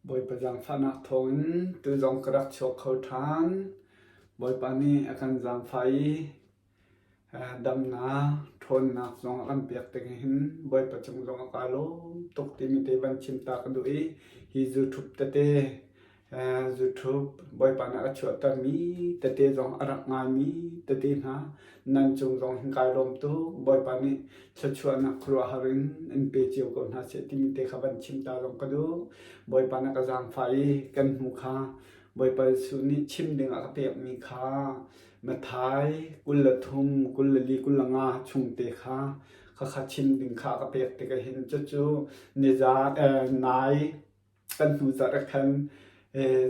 Bawipa zaangfahnak thawngin tuzong ka rak chuak kho ṭhan. Bawipa nih a kan zaangfah i damnak, ṭhawnnak zong a kan pek tik hin Bawipa cung zong a ka lawm tuk timi te van chim ta ka duh i hi zuṭhup tete Zuṭhup Bawipa nih a chuahtermi tete zong a rak ngaimi tete hna nan cung zong hin kai lawm tuk. Bawipa nih thluachuahnak khuaruahhar in in pe cio ko hna seh timi te kha van chim ta zong ka duh. Bawipa nih ka zaangfah i kan hnu kha Bawipa Jesuh nih chim ding a ka pekmi kha Matthai 23, 24, 25 chung te kha khakha chim ding kha a ka pek tikah hin cucu nizan nai Kan hnu zarh ah khan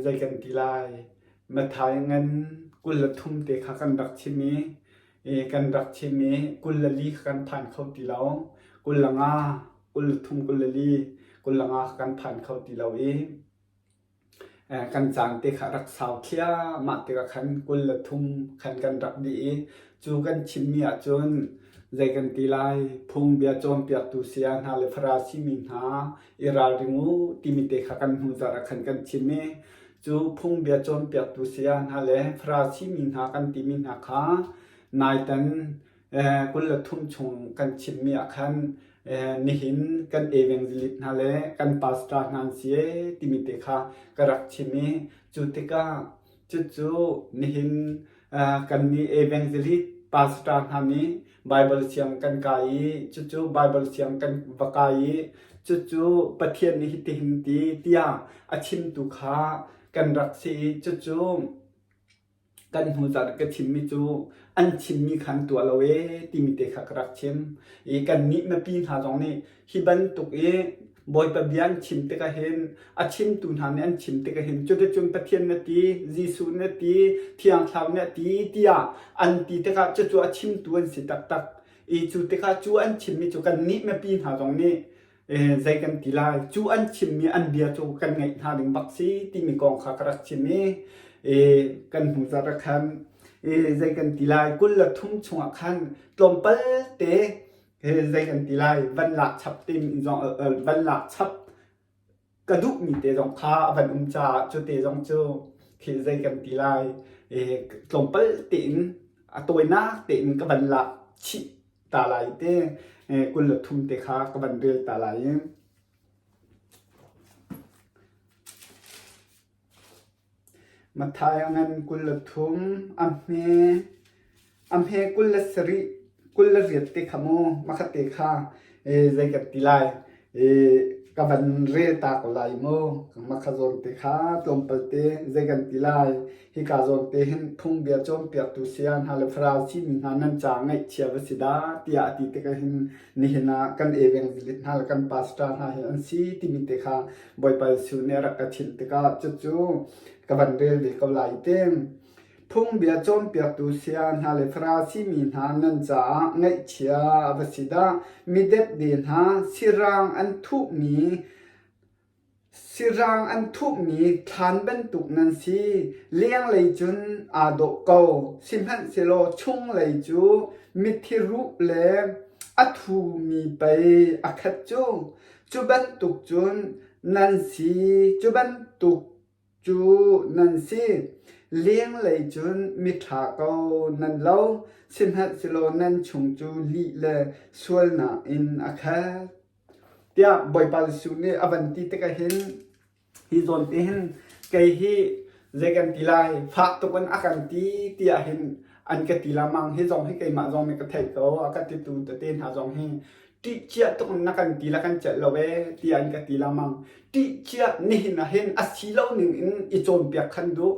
zei kan ti lai Matthai ngan 23 te kha kan rak chim i kan rak chim i 24 kha kan phan kho ti lo. 25, 23, 24, 25 kha kan phan kho ti lo i kan caan te kha rak sau thliahmah tikah khan 23 khan kan rak dih i cu kan chimmi ahcun zei kan ti lai phungbia cawnpiaktu saya hna le Farasi mi hna i ralring u timi te kha kan hnu zarh ah khan kan chim i cu phungbia cawnpiaktu saya hna le Farasi mi hna kan timi hna kha naitan 23 chung kan chimmi ah khan nihin kan evangelist hna le kan pastor hna an si ee timi te kha ka rak chim i cu tikah cucu nihin Kannih evangelist pastor hna nih Baibal siang kan kai i cucu Baibal siang kan va kai i cucu Pathian nih hitihin ti tiah a chimtu kha kan rak si i cucu kan hnu zarh ka chimmi cu an chimmi kha an tuah lo ee timi te kha ka rak chim. I kannih mipi hna zong nih Hi bantuk i Bawipa bia an chim tikah hin a chimtu hna nih an chim tikah hin cuticun Pathian na ti, Jesuh na ti, Thiang Thlarau nih a ti tiah an ti tikah cucu a chimtu an si taktak. I cu tikah cu an chimmi cu kannih mipi hna zong nih zei kan ti lai cu an chimmi an bia cu kan ngaih hna ding bak si timi kong kha ka rak chim i kan hnu zarh ah khan zei kan ti lai 23 chungah khan tlawmpal te zei kan ti lai van lak chap tim zong van lak chap ka duhmi te zong kha a van um caah cu te zong cu khi zei kan ti lai tlawmpal tein a tawinak tein ka van lak chih ta lai te 23 te kha ka van rel ta lai i Matthai a ngan 23, a hme a hme 27, 28 te kha mu makhat te kha zei kan ti lai ka van rel ta ko lai mu makha zawn te kha tlawmpal te zei kan ti lai hika zawn te hin phungbia cawnpiaktu saya hna le Farasi mi hna nan ca ngaihchia va si dah tiah a ti tikah hin nihin ah kan evangelist hna le kan pastor hna hi an si timi te kha Bawipa Jesuh nih a rak ka chimh tikah cucu ka van rel ve ko lai ti. Phungbia cawnpiaktu saya hna le Farasi mi hna nan caah ngaihchia a va si dah! Mi depde hna sirang an thuhmi sirang an thuhmi thlan bantuk nan si. Lenglei cun aa dawh ko, sihmanhsehlaw chunglei cu mithi ruh le a thumi pei a khat cu. Cu bantuk cun nan si, cu bantuk cu nan si. Lenglei cun miṭha ko nan lo, sihmanhsehlaw nan chung cu lih le sualnak in a khat. Tiah Bawipa Jesuh nih a van ti tikah hin Hi zawn te hin kei hi zei kan ti lai fak tuk in a kan ti tiah hin an ka ti lengmang. Hi zong hi keimah zong nih ka theih ko. A ka titu tete hna zong hi ṭih cia tuk in na kan ti le kan celh lo ee tiah an ka ti lengmang. Ṭih cia nihin ah hin a si lo ning in i cawnpiak khan duh.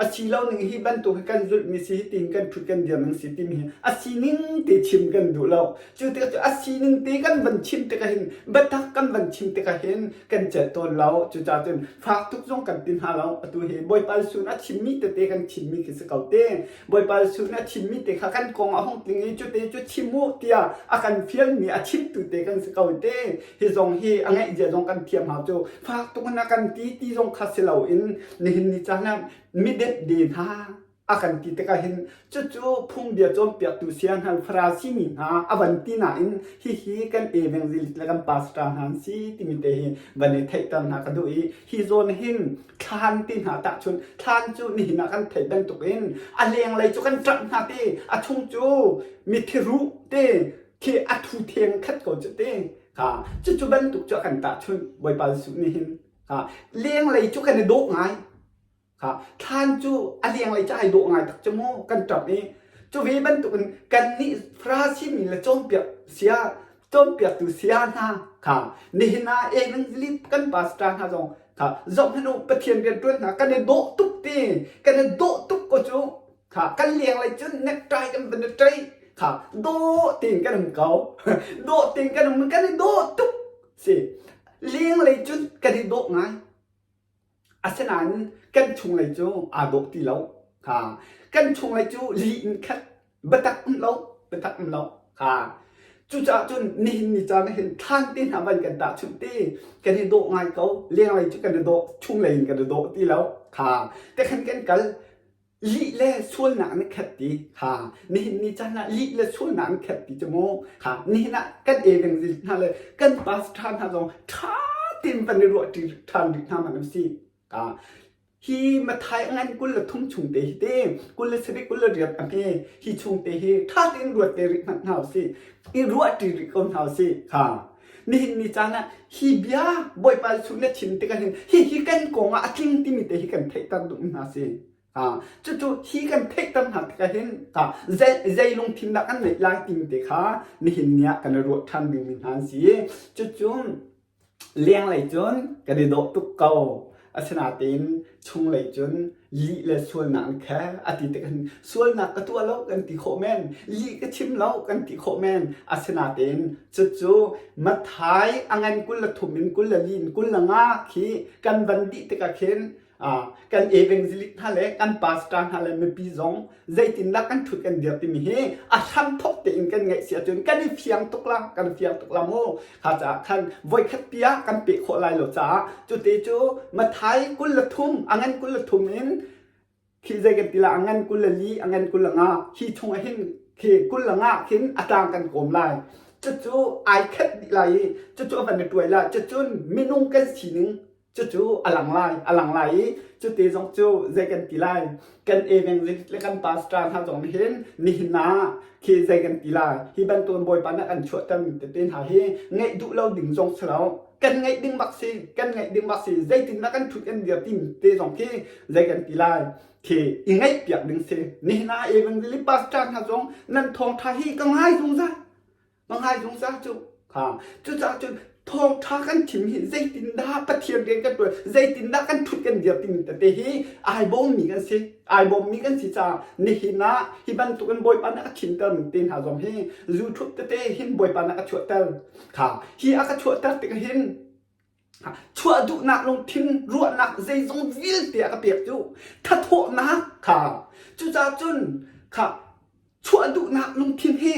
A si lo ning hi bantuk hi kan zulhmi si hi tiin kan ṭhut kan dir ning si timi hi a sining te chim kan duh lo. Cu tikah cu a sining te kan van chim tikah hin biatak kan van chim tikah hin kan celh tawn lo. Cucaah cun fak tuk zong kan ti hna lo. Atu hi Bawipa Jesuh nih a chimmi tete kan chimmi khi si ko te. Bawipa Jesuh nih a chimmi te kha kan kong a hung tling i cu te cu chim u tiah a kan fialmi a chimtu te kan si ko te. Hi zong hi a ngeih zia zong kan thiam hau cu fak tuk in a kan ti ti zong kha si loin nihin ni caan ah midepde hna. A kan ti tikah hin cucu phungbia cawnpiaktu saya hna Farasi mi hna a van ti nain hihi kan evangelist le kan pastor hna an si timi te hi van i theihter hna ka duh i hi zawn hin thlan ti hna tahchun thlan cu nihin ah kan theih bantukin a lenglei cu kan ṭamh hna ti a chung cu mithi ruh te khi a thu theng khat ko cu ti kha cucu bantuk cu a kan tahchunh Bawipa Jesuh nih hin kha lenglei cu kan i dawh ngai. Thlan cu a lenglei cu ai dawh ngai tak cu mu kan ṭap i cu ve bantukin kannih Farasi mi le cawnpiak sia cawnpiaktu sia hna kha nihin ah evangelist kan pastor hna zong kha zohhmanh u Pathian rianṭuan hna kan i dawh tuk ti kan i dawh tuk ko cu kha kan lenglei cun necktie kan van i ṭai kha dawh tein kan um ko dawh tein kan um kan i dawh tuk si lenglei cun kan i dawh ngai. Asinain kan chunglei cu aa dawh ti lo. Kha kan chunglei cu lih in khat biatak um lo, biatak um lo. Kha cucaah cun nihin ni caan ah hin thlan te hna van kan tahchunh ti kan i dawh ngai ko. Lenglei cu kan i dawh, chunglei in kan i dawh ti lo. Kha te khan kan kal. Lih le sualnak an khat ti kha nihin ni caan ah lih le sualnak an khat ti cu mu kha nihin ah kan evangelist hna le kan pastor hna zong ṭha tein van i ruah ṭi ṭhan rih hna man si ka hi Mathai ngan 23 chung te hi te 27 28 a hme hi chung te hi ṭha tein ruat te rih hmanh hna usih i ruah ṭi rih ko hna usih kha nihin ni caan ah hi bia Bawipa Jesuh na chim tikah hin hi hi kan kong ah a tling timi te hi kan theihter duh hna si. Cucu hi kan theihter hna tikah hin zei lungthin dah kan ngeih lai timi te kha nihin ni ah kan i ruah ṭhan dingmi hna an si. Cucu lenglei cun kan i dawh tuk ko. Asinain chunglei cun lih le sualnak an khe a ti tik hin sualnak ka tuah lo kan ti khawh men, lih ka chim lo kan ti khawh men. Asinain cucu Matthai a ngan 23 in 24 in 25 khi kan van dih tikah khin kan evangelist hna le kan pastor hna le mipi zong zeitindah kan ṭhut kan dir timi hi a hramthok tein kan ngaih si ahcun kan i fiang tuk la kan fiang tuk la mu kha caah khan voikhat pi ah kan peh khawh lai lo caah cute cu Mathai 23 a ngan 23 in khi zei kan ti la a ngan 24 a ngan 25 hi chung ah hin khi 25 khin a tlang kan kawm lai cucu ai khat dih lai i cucu a van i tuai la cucun minung kan sining Cucu a lang lai, a lang lai i cute zong cu zei kan ti lai? Kan evangelist le kan pastor hna zong nih hin nihin ah khi zei kan ti lai? Hi bantukin Bawipa nih an chuahtermi tete hna hi ngaih duh lo ding zong si lo. Kan ngaih ding bak si, kan ngaih ding bak si. Zeitindah kan ṭhut kan dir timi te zong khi zei kan ti lai? Khi i ngaihpiak ding si. Nihin ah evangelist pastor hna zong nan thawngṭha hi ka ngai zungzal. Mangai zungzal cu kha cucaah cun thawngṭha kan chim hi zeitindah Pathian rian kan ṭuan zeitindah kan ṭhut kan dir timi tete hi ai bawmmi kan si ai bawmmi kan si caah nihin ah hi bantukin Bawipa nih a chimtermi te hna zong hi YouTube tete hin Bawipa nih a chuahter kha hi a ka chuahter tik hin chuah duhnak lungthin ruahnak zeizong vialte a ka pek cu thathawhnak kha cucaah cun kha chuah duhnak lungthin hi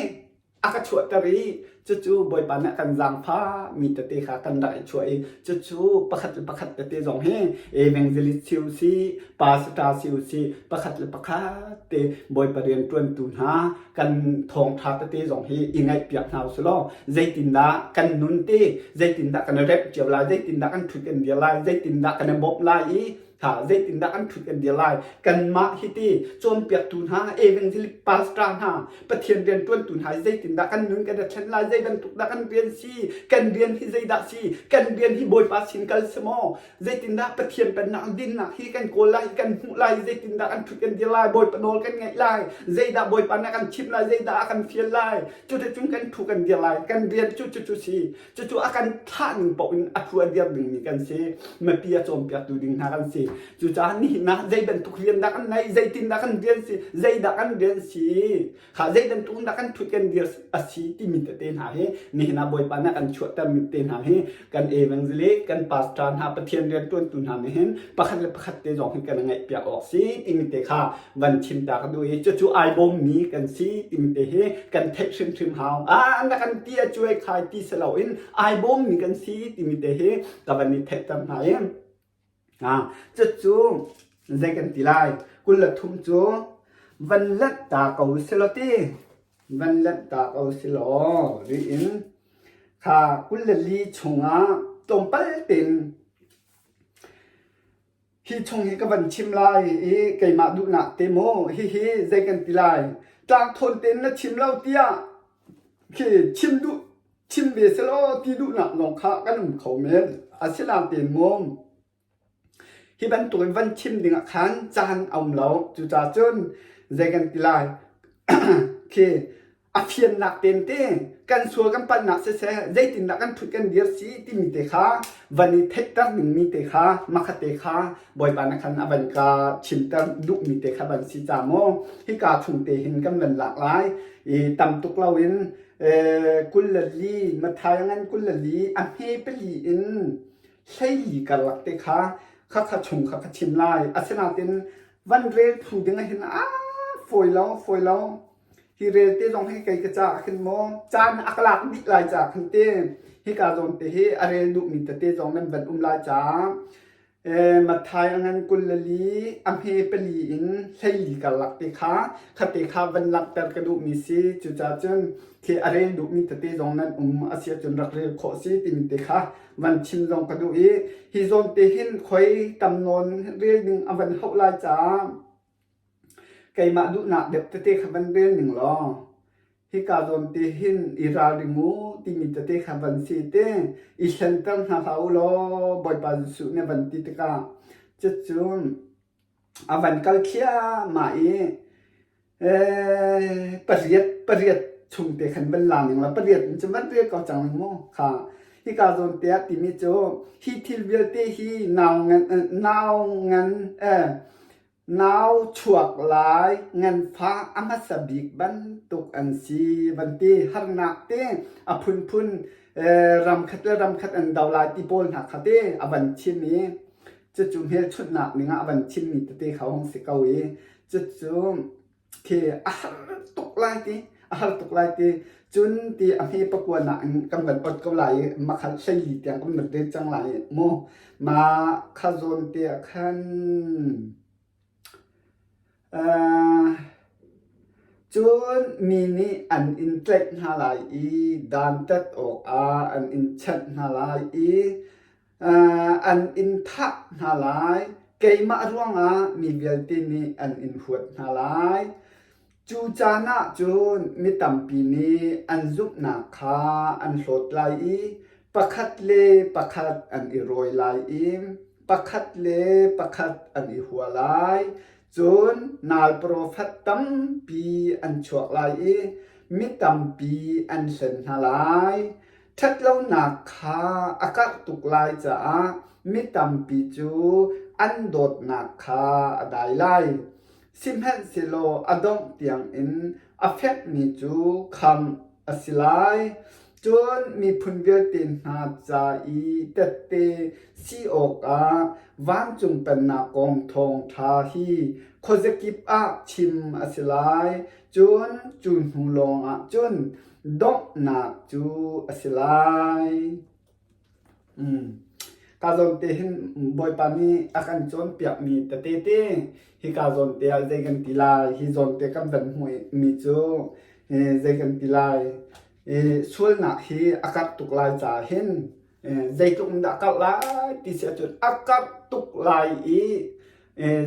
a ka chuahter i cucu Bawipa nih a kan zaangfah mi tete kha kan rak i chuah i cucu pakhat le pakhat tete zong hi evangelist si usih pastor si usih pakhat le pakhat te Bawipa rianṭuantu hna kan thawngṭha tete zong hi i ngaihpiak hna usih law zeitindah kan nun te zeitindah kan i remh cio lai zeitindah kan ṭhut kan dir lai zeitindah kan i bawmh lai i Ha, zeitindah kan ṭhut kan dir lai? Kanmah hi ti cawnpiaktu hna, evangelist pastor hna, Pathian rianṭuantu hna hi zeitindah kan nun kan i thlen lai? Zei bantuk dah kan rian si? Kan rian hi zeidah si? Kan rian hi Bawipa sin kal si maw? Zeitindah Pathian pennak dinnak hi kan kawl lai, kan hmuh lai? Zeitindah kan ṭhut kan dir lai? Bawipa nawl kan ngaih lai? Zeidah Bawipa nih a kan chimh lai? Zeidah a kan fial lai? Cuticun kan ṭhu kan dir lai. Kan rian cu cucu si. Cucu a kan thlah ning paoh in a thu a dir dingmi kan si. Mipi a cawnpiaktu ding hna kan si. Cucaah nihin ah zei bantuk rian dah kan neih, zeitin dah kan rian si, zeidah kan rian si, kha zei bantuk dah kan thut kan dir a si timi tete hna hi nihin ah Bawipa nih a kan chuahtermi te hna hi kan evangelist, kan pastor hna, Pathian riantuantu hna nih hin pakhat le pakhat te zong hi kan i ngaihpiak awk si timi te kha van chim ta ka duh i cucu ai bawmmi kan si timi te hi kan theih hrimhrim hau. Ah na kan ti a cuai khai ti si loin ai bawmmi kan si timi te hi ka van i theihter hna i ah cucu zei kan ti lai 23 cu. van lanh ta ko selaw ti van lanh ta ko selaw riin kha 24 chungah tlawmpal tein Hi chung hi ka van chim lai i keimah duhnak te maw hihi zei kan ti lai tlangthawn tein na chim lo tiah khi chim duh chim ve selaw ti duhnak lawng kha kan um kho men asinain tein maw hi bantukin van chim dingah khan caan a um lo cucaah cun zei kan ti lai khi a fiannak tein te kan sual kan palhnak siseh zeitindah kan ṭhut kan dir si timi te kha van i theihter dingmi te kha makhat te kha Bawipa na khan a van ka chimter duhmi te kha van si ca maw hika chung te hin kan van lak lai i tam tuk loin 24 Matthai ngan 24 a hme pali in 14 karlak te kha kha kha chung kha ka chim lai asinain van rel phu ding ah hin a fawi lo fawi lo Hi rel te zong hi kei ka caah khin maw caan a ka lak dih lai caah khin te hika zawn te hi a rel duhmi tete zong nan van um lai caah Matthai a ngan 24 a hme pali in 14 karlak te kha khate kha van langhter ka duhmi si cucaah cun khi a rel duhmi tete zong nan um a si ahcun rak rel khawh si timi te kha van chim zong ka duh i hi zawn te hin khoi tam nawn rel ding a van hauh lai caah Keimah duhnak deuh tete kha van rel ning law hika zawn te hin i ralring u timi tete kha van si te i hlenter hna hlah u law Bawipa Jesuh nih a van ti tikah cucun a van kal thliahmah i pariat pariat chung te khan van la ning law pariat in cun van rel ko cang ning mu kha hika zawn te ah timi cu hi thil vialte hi nau ngan nau ngan eh Nau chuak lai nganfah a hmasa bik bantuk an si van ti harnak te a phunphun ramkhat le ramkhat an do lai ti pawl hna kha te a van chim i cucu hmelchunhnak ning ah a van chimmi tete kha hung si ko i cucu khi a har tuk lai ti a har tuk lai ti cun ti a hme pakua nak in kan van ot ko lai i makhat 14 tiang kan van rel cang lai mu ma kha zawn te ah khan uh, cun mi nih an in tlaih hna lai i dantat awkah an in chanh hna lai i An in thah hna lai. Keimah ruangah mi vialte nih an in huat hna lai. Cu caan ah cun mi tampi nih an zumhnak kha an hlawt lai i pakhat le pakhat an i rawi lai i pakhat le pakhat an i hua lai. Cun nal profet tampi an chuak lai i mi tampi an hlen hna lai. Ṭhatlonak kha a karh tuk lai caah mi tampi cu an dawtnak kha a dai lai. Sihmanhsehlaw a dongh tiangin a fekmi cu khamh a si lai. Cun miphun vialte hna ca i tette si awkah vancung pennak kong thawngṭha hi khuazakip ah chim a si lai. Cun cu hnu lawngah cun donghnak cu a si lai. Mm. Ka zawn te hin Bawipa nih a kan cawnpiakmi tete te hika zawn te ah zei kan ti lai hi zawn te kan van hmuhmi cu zei kan ti lai sualnak hi a karh tuk lai caah hin zeitluk in dah karh lai ti si ahcun a karh tuk lai i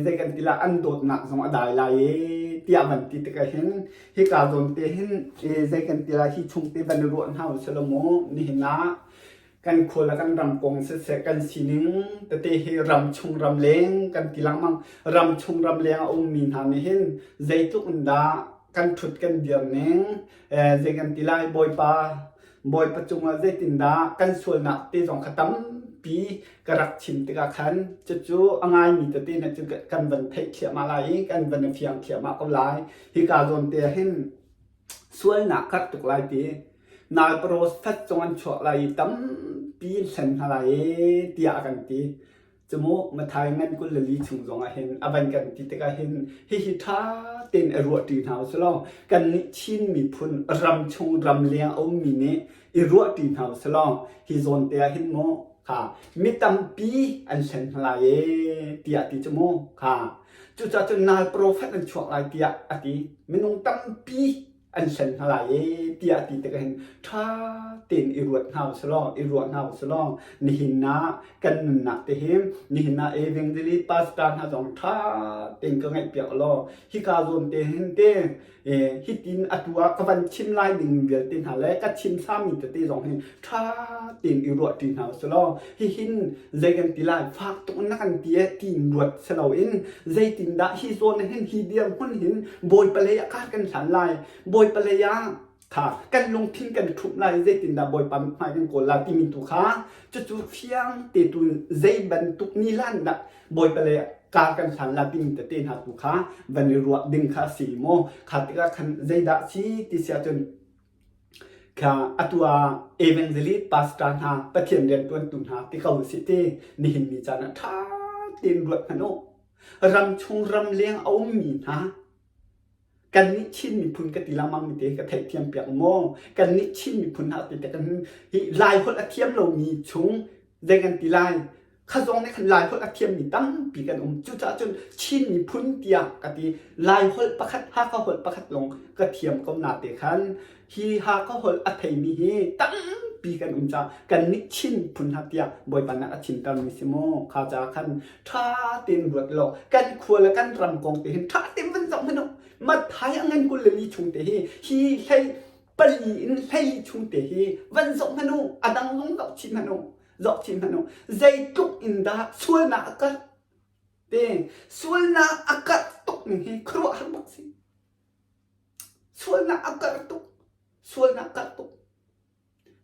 zei kan ti lai an dawtnak zong a dai lai i tiah van ti tikah hin hika zawn te hin zei kan ti lai hi chung te van i ruah hna u selaw mu nihin ah kan khua le kan ram kong siseh kan sining tete hi ram chung ram leng kan ti lengmang ram chung ram leng a ummi hna nih hin zeitluk in dah kan ṭhut kan dir ning zei kan ti lai bawipa Bawipa cungah zeitindah kan sualnak te zong kha tampi ka rak chim tikah khan cucu a ngaimi tete hna cu kan van theih thliahmah lai i kan van i fiang thliahmah ko lai. Hika zawn te ah hin sualnak karh tuk lai ti nal profet zong an chuak lai i tampi in hlen hna lai i tiah a kan ti. Cumu Matthai ngan 24 chung zongah hin a van kan ti tikah hin hihi ṭha tein i ruahṭi hna usih law kannih Chin miphun ram chung ram leng a ummi nih i ruahṭi hna usih law hi zawn te ah hin mu. Kha mi tampi an hlen hna lai ee tiah ti cu mu. Kha cucaah cun nal profet an chuak lai tiah a ti. Minung tampi an hlen hna lai ee tiah ti tikah hin ṭha tein i ruat hna usih law i ruah hna usih law nihin ah kan nunnak te hi nihin ah evangelist pastor hna zong ṭha tein ka ngaihpiak law hika zawn te hin te hitin atu ah ka van chim lai ding vialte hna le ka chim sami tete zong hi ṭha tein i ruah ṭi hna usih law hihin zei kan ti lai fak tuk na kan ti e tiin ruat si loin zeitindah hi zawn hin hi dirhmun hin Bawipa lei ah kar kan hlan lai Bawipa lei ah kha kan lungthin kan ṭhumh lai zeitindah Bawipa mithmai kan kawl lai timi tu kha cucu fiang te tu zei bantuk nilan dah Bawipa lei ah kar kan hlan lai timi tete hna tu kha van i ruah ding kha si maw kha tikah khan zeidah si ti si ahcun Kha atu ah evangelist pastor hna Pathian rianṭuantu hna ti ko usih ti nihin ni caan ah ṭha tein ruat hmanh u. Ramchung ramleng a ummi hna kannih Chin miphun ka ti lengmang mi te ka theihthiam piak maw? Kannih Chin miphun hna ti te kan hi Laiholh a thiam lomi chung zei kan ti lai? Kha zong nih khan Laiholh a thiammi tampi kan um. Cucaah cun Chin miphun tiah ka ti. Laiholh pakhat, Hakha holh pakhat lawng ka thiam ko na te khan hi Hakha holh a theimi hi tampi kan um caah kannih Chin miphun hna tiah Bawipa nih a chimtermi si mu. Kha caah khan ṭha tein ruat law kan khua le kan ram kong te hin ṭha tein van zoh hmanh u. Matthai a ngan 22 chung te hi hi hlei pali in hlei chung te hi van zoh hmanh u. A dang zong zoh chih hmanh u. Zoh chih hmanh u. Zeitluk in dah sualnak a karh te sualnak a karh tuk ning hi khuaruahhar bak si. Sualnak a karh tuk. Sualnak karh tuk.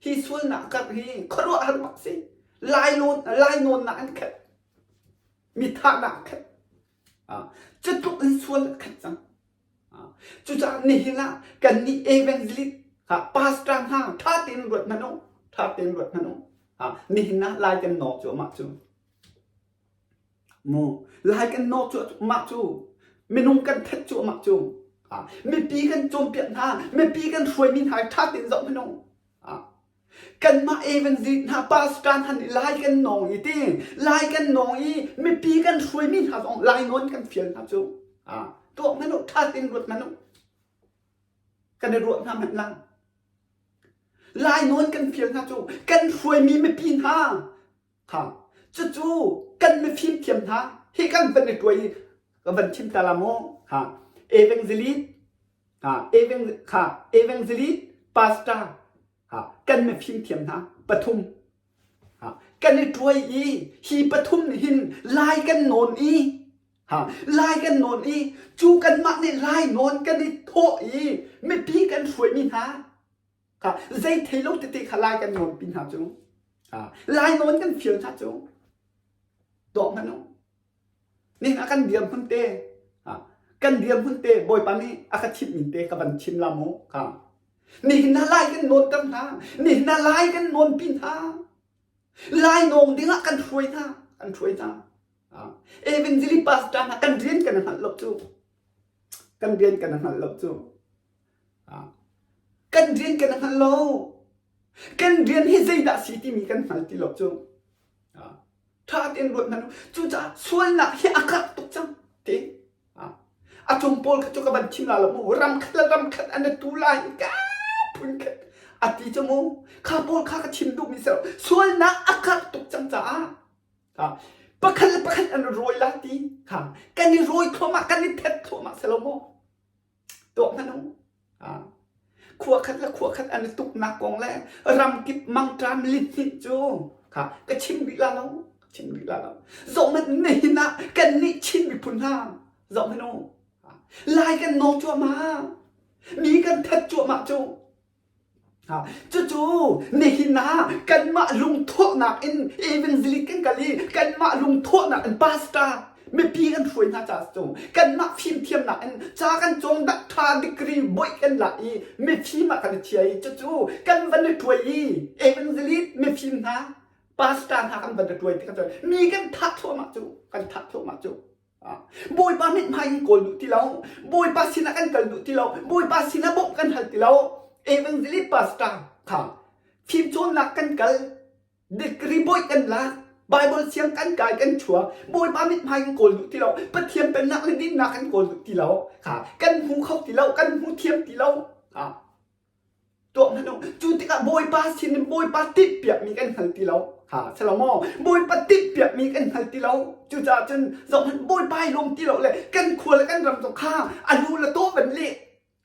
Hi sualnak karh hi khuaruahhar bak si. Lai nawn lai nawnnak an khat. Mi thahnak khat. Cutluk in sual a khat cang. Cucaah nihin ah kannih evangelist pastor hna ṭha tein ruat hmanh u. Ṭha tein ruat hmanh u. Nihin ah lai kan nawk cuahmah cu. Mu lai kan nawk cuahmah cu. Minung kan that cuahmah cu. Mipi kan cawnpiak hna, mipi kan hruaimi hna ṭha tein zoh hmanh u. Kanmah evangelist hna pastor hna nih lai kan nawng i ti lai kan nawng i mipi kan hruaimi hna zong lai nawn kan fial hna cu tuah hmanh u ṭha tein ruat hmanh u kan i ruah hna hmanh lang lai nawn kan fial hna cu kan hruaimi mipi hna kha cucu kan mifim thiam hna hi kan van i tuai ka van chim ta la mu ha evangelist ha evang kha evangelist pastor ha kan mifim thiam hna pathum ha kan i tuai i hi pathum nih hin lai kan nawn i ha lai kan nawn i cu kanmah nih lai nawn kan i thawh i mipi kan hruaimi hna kha zei thei lo tete kha lai kan nawn pi hna cu ha lai nawn kan fial hna cu dawh hmanh u Nihin ah kan dirhmun te kan dirhmun te Bawipa nih a ka chimhmi te ka van chim la mu ka nihin ah lai kan nawnter hna nihin ah lai kan nawnpi hna lai nawng dingah kan hruai hna kan hruai hna evangelist pastor hna kan rian kan hngalh lo cu kan rian kan hngalh lo cu kan rian kan hngal lo kan rian hi zeidah si timi kan hngal ti lo cu Ṭha tein ruat hmanh u. Cucaah sualnak hi a karh tuk cang ti. A cung pawl kha cu ka van chim la lo mu. Ram khat le ram khat an i tu lai ka phun khat a ti cu mu. Kha pawl kha ka chim duhmi si lo. Sualnak a karh tuk cang caah pakhat le pakhat an i rawi la ti. Kha kan i rawi thluahmah, kan i thet thluahmah si lo maw? Tuah hmanh u. Khua khat le khua khat an i tuknak kong le ramkip mangṭam lihninh cu kha ka chim rih la lo. Chim rih la lo. Zohhmanh nihin ah kannih Chin miphun hna zohhmanh u. Lai kan nawl cuahmah. Mi kan that cuahmah cu. Cucu nihin ah kanmah lungthawhnak in evangelist kan kal i kanmah lungthawhnak in pastor mipi kan hruai hna caah cu kanmah fimthiamnak in ca kan cawng dak ṭha degree boih kan lak i mifim ah kan i chia i cucu kan van i ṭuai i evangelist mifim hna pastor hna kan van i ṭuai tikah cun mi kan thah thluahmah cu kan thah thluahmah cu Bawipa mithmai in kawl duh ti lo. Bawipa sinah kan kal duh ti lo. Bawipa sinah bawmh kan hal ti lo. Evangelist pastor kha fimcawnnak kan kal. Degree bawi kan lak. Bible siang kan kai kan chuah. Bawipa mithmai kan kawl duh ti lo. Pathian pennak le dinnak kan kawl duh ti lo. Kha kan hmu kho ti lo. Kan hmu thiam ti lo. Ha. Tuah hmanh u. Cu tikah Bawipa sin in Bawipa timhpiakmi kan hngal ti lo. Ha, si lo maw? Bawipa timhpiakmi kan hngal ti lo. Cucaah cun zohhmanh Bawipa i lawm ti lo le kan khua le kan ram zong kha a lu le taw van leh.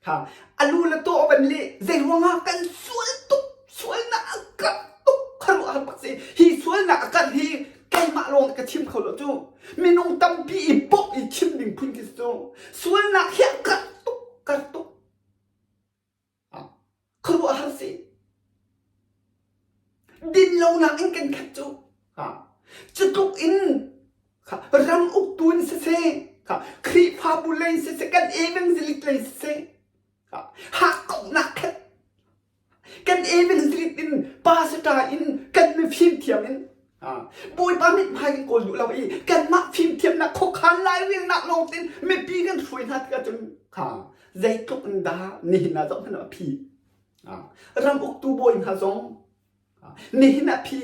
Ha, a lu le taw van leh. Zei ruangah kan sual tuk, sualnak a karh tuk khuaruahhar bak si. Hi sualnak a karh hi keimah lawng ka chim kho lo cu. Minung tampi i bawmh i chim ding phun khi si cu. Sualnak hi a karh tuk, karh tuk. Khuaruahhar si. Dinlonak in kan khat cu. Cu tluk in ram uktu in siseh, Khrihfabu lei in siseh, kan evangelist lei siseh, hakkauhnak khat kan evangelist in pastor in kan mifim thiam in Bawipa mithmai kan kawl duh lo i kanmah fimthiamnak khuakhan lairelnak lawng tein mipi kan hruai hna tikah cun zeitluk in dah nihin ah zoh hmanh ah phi ram uktu bawi hna zong nihin ah phi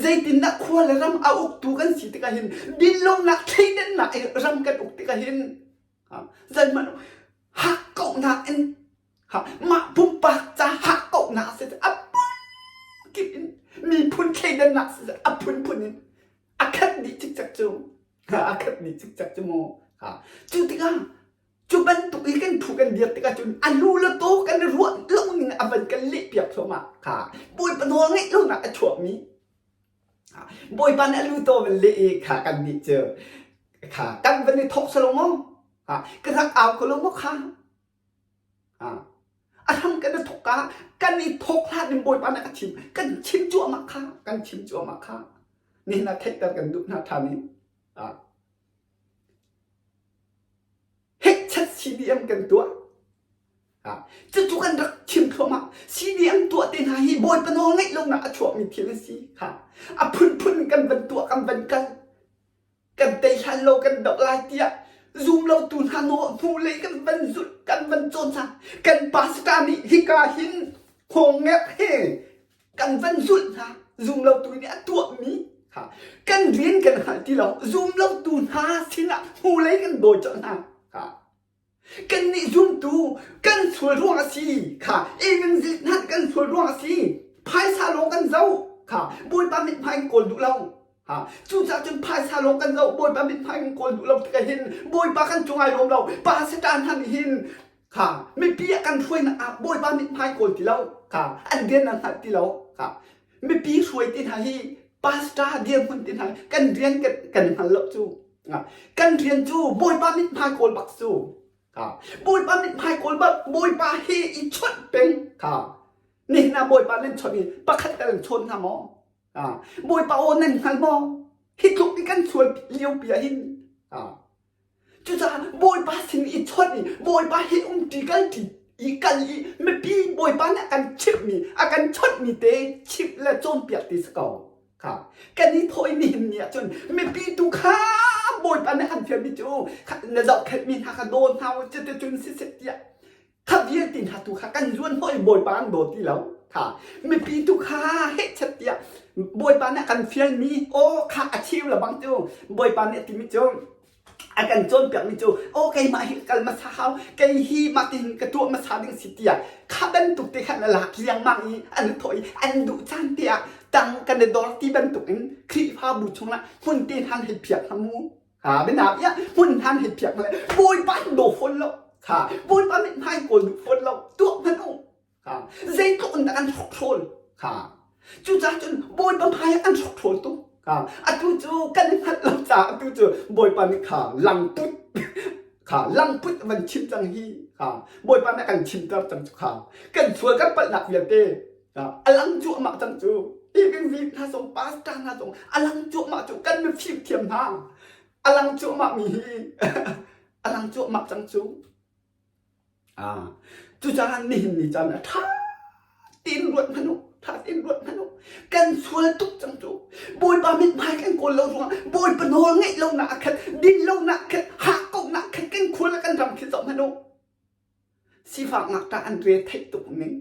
zeitindah khua le ram a uktu kan si tikah hin dinlonak thleidannak i ram kan uk tikah hin zeihmanh hakkauhnak in mah pumpak ca hakkauhnak si a kip in miphun thleidannak si a phunphun in a khat dih cikcek cu a khat dih cikcek cu mu cu tikah Cu bantuk i kan thu kan dir tikah cun a lu le taw kan i ruah lo ning a van kan lehpiak thluahmah kha Bawipa nawl ngeih lonak a chuakmi Bawipa nih a lu taw van leh i kha kan nih cu kha kan van i thawk salo maw ka rak au ko lo maw kha a hram kan i thawk ka kan i thawk hlan in Bawipa nih a chim kan chim cuahmah kha kan chim cuahmah kha nihin ah theihter kan duh hna ṭhan i Hekchat CDM kan tuah. Cucu kan rak chim thluahmah. CDM tuah te hna hi Bawipa nawl ngeih lonak a chuakmi thil a si. Ha. A phunphun kan van tuah, kan van kal. Kan tei hlan lo kan doh lai tiah zum lo tu hna naw hnulei kan van zulh, kan van cawn hna. Kan pastor nih hika hin khawngek he kan van zulh hna zumlotu nih a tuahmi kha kan rian kan hngal ti lo zumlotu hna sinah hnulei kan dawi colh hna kha kannih zumtu kan sual ruang a si kha evangelist hna kan sual ruang a si phaisa lawng kan zoh kha bawipa mithmai in kawl duh lo ha cucaah cun phaisa lawng kan zoh bawipa mithmai in kawl duh lo tikah hin bawipa kan cung ai lawm lo pa satan hna nih hin Kha mipi a kan hruainak ah Bawipa mithmai kawl ti lo. Kha an rian an hngalh ti lo. Kha mipi hruai ti hna hi pastor dirhmun ti hna kan rian kan, kan hngal lo cu. Kan rian cu Bawipa mithmai kawl bak cu. Kha Bawipa mithmai kawl bak Bawipa he i chawnh peng. Kha nihin ah Bawipa nan chawnh i pakhat tal an chawn hna maw? Bawipa aw nan hngal maw? Hi tluk i kan sual lio pi ah hin. Cucaah Bawipa sin i chawnh i Bawipa he umṭi kalṭi i kal i mipi Bawipa nih a kan chimhmi a kan chawnhmi te chimh le cawnpiak ti si ko. Kha kan i thawh i nihin ni ahcun mipi tu kha Bawipa nih an fialmi cu na zohkhenhmi hna kha daw hna u cuticun siseh tiah kha vialte hna tu kha kan zuan hnawh i Bawipa an daw ti lo. Kha mipi tu kha hehchet tiah Bawipa nih a kan fialmi aw kha a cheu lebang cu Bawipa nih a timi cu a kan cawnpiakmi cu aw keimah hi kal hmasa hau kei hi mah tihin ka tuah hmasa ding si tiah kha bantuk te khan a lak riangmang i an i thawh i an duh caan te ah tang kan i dor ti bantuk in Khrihfabu chungah hmun te hna hei phiak hna mu Ha bianak ia hmun hnan hei phiak le Bawipa in daw fawn lo ha Bawipa mithmai kawl duh fawn lo tuah hmanh u ha zeitluk in dah an hrokhrawl ha cucaah cun Bawipa hmai ah an hrokhrawl tuk ha atu cu kan i hngalh lo caah atu cu Bawipa nih kha langput kha langput van chim cang hi ha Bawipa nih a kan chimter cang cu kha kan sual kan palhnak vialte a lang cuahmah cang cu evangelist hna zong pastor hna zong a lang cuahmah cu kan mifim thiam hna a lang cuahmah mi hi a lang cuahmah cang cu ah cucaah nihin ni caan a ṭha tein ruat hmanh u ṭha tein ruat hmanh u kan sual tuk cang cu bawipa mithmai kan kawl lo ruangah bawipa nawl ngeih lonak a khat din lonak khat hakkauhnak khat kan khual le kan ram khi zoh hmanh u Sifak ngakṭah an re theih tuk ning.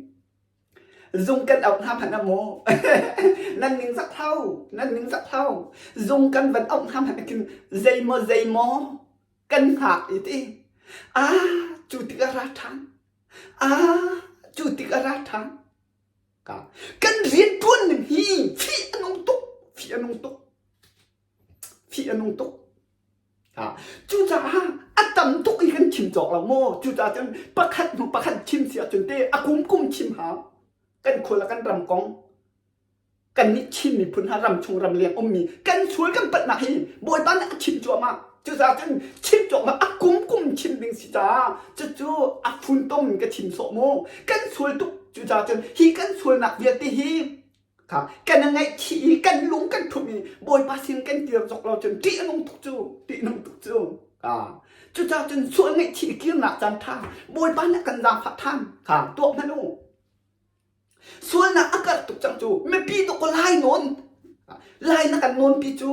Zung kan auh hna hmanh ah maw nan ning zak hau nan ning zak hau zung kan van auh hna hmanh ah khin zeimaw zeimaw kan hngak i ti ah cu tik ah ra ṭhan ah cu tik ah ra ṭhan kan rian ṭuan ning hi fih a nung tuk fih a nung tuk fih a nung tuk Cucaah a tam tuk i kan chim cawk lo maw? Cucaah cun pakhat hnu pakhat chim si ahcun te a kum kum chim hau. Kan khua le kan ram kong, kannih Chin miphun hna ramchung ramleng ummi kan sual kan palhnak hi Bawipa nih a chim cuahmah. Cucaah cun chim cawknak a kum kum chim ding si caah cucu a funtom in ka chim sawh mu. Kan sual tuk. Cucaah cun hi kan sualnak vialte hi kha kan ngaihchih i kan lung kan thumh i Bawipa sin kan kir zok lo cun ṭih a nung tuk cu ṭih nung tuk cu cucaah cun sual ngaihchih i kirnak caan ṭha Bawipa nih kan zaangfah ṭhan kha tuah hmanh u sualnak a karh tuk cang cu mipi dawk lai nawn lai na kan nawn pi cu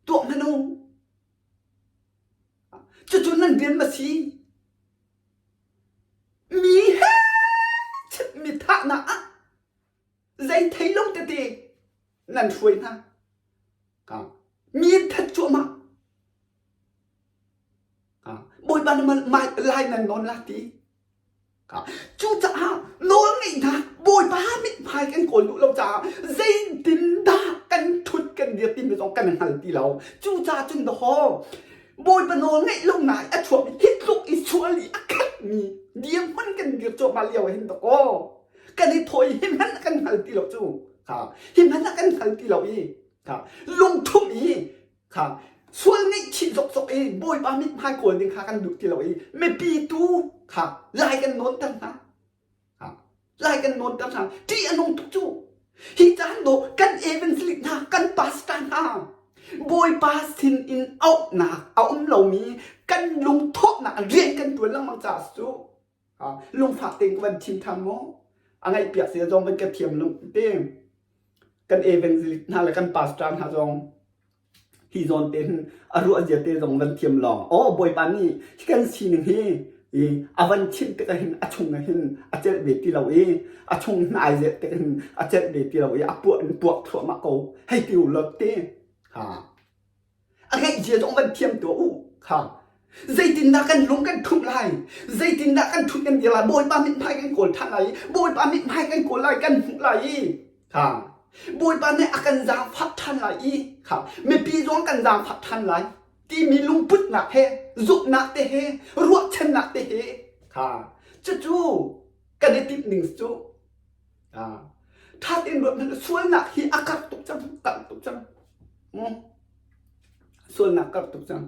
tuah hmanh u cucu nan rian ma si Mi he mi thahnak ah zei thei lo tete nan hruai hna. Mi an that cuahmah. Bawipa na lai nan nawn la ti. Cucaah nawl ngeihnak Bawipa mithmai kan kawl duh lo caah zeitindah kan thut kan dir timi zong kan hngal ti lo. Cucaah cun dawhaw Bawipa nawl ngeih lo ngai a chuakmi hi tluk i sual i a khatmi dirhmun kan dir cuahmah lio ah hin dawkaw kan i thaw i hi hmanh kan hngal ti lo cu kha hi hmanh ah kan hngal ti lo i kha lungthum i kha sual ngeihchih zokzok i Bawipa mithmai kawl ding kha kan duh ti lo i mipi tu kha lai kan nawnter hna Lai kan nawnter hna. Ṭih a nung tuk cu. Hi caan dawh kan evangelist hna, kan pastor hna, Bawipa sin in auhnak a um lomi kan lungthawhnak rian kan ṭuan lengmang caah cu lungfak tein ka van chim ṭhan maw? A ngaihpiak sia zong van ka thiam lo te. Kan evangelist hna le kan pastor hna zong hi zawn te hin a ruah zia te zong van thiam lawng aw bawipa nih hi kan sining hi i a van chimh tikah hin a chung ah hin a celh ve ti lo i a chung hin ai zelh tik hin a celh ve ti lo i a puah in puak thluahmah ko hei ti u lot te ha a ngeih zia zong van thiam tuah u kha Zeitindah kan lung kan thumh lai? Zeitindah kan thut kan dir lai? Bawipa mithmai kan kawl ṭhan lai i Bawipa mithmai kan kawl lai, kan hmuh lai i kha Bawipa nih a kan zaangfah ṭhan lai i kha mipi zong kan zaangfah ṭhan lai timi lungputnak he zumhnak te he ruahchannak te he kha cucu kan i timh ning cu ṭha tein ruat hmanh sualnak hi a karh tuk cang karh tuk cang Sualnak karh tuk cang.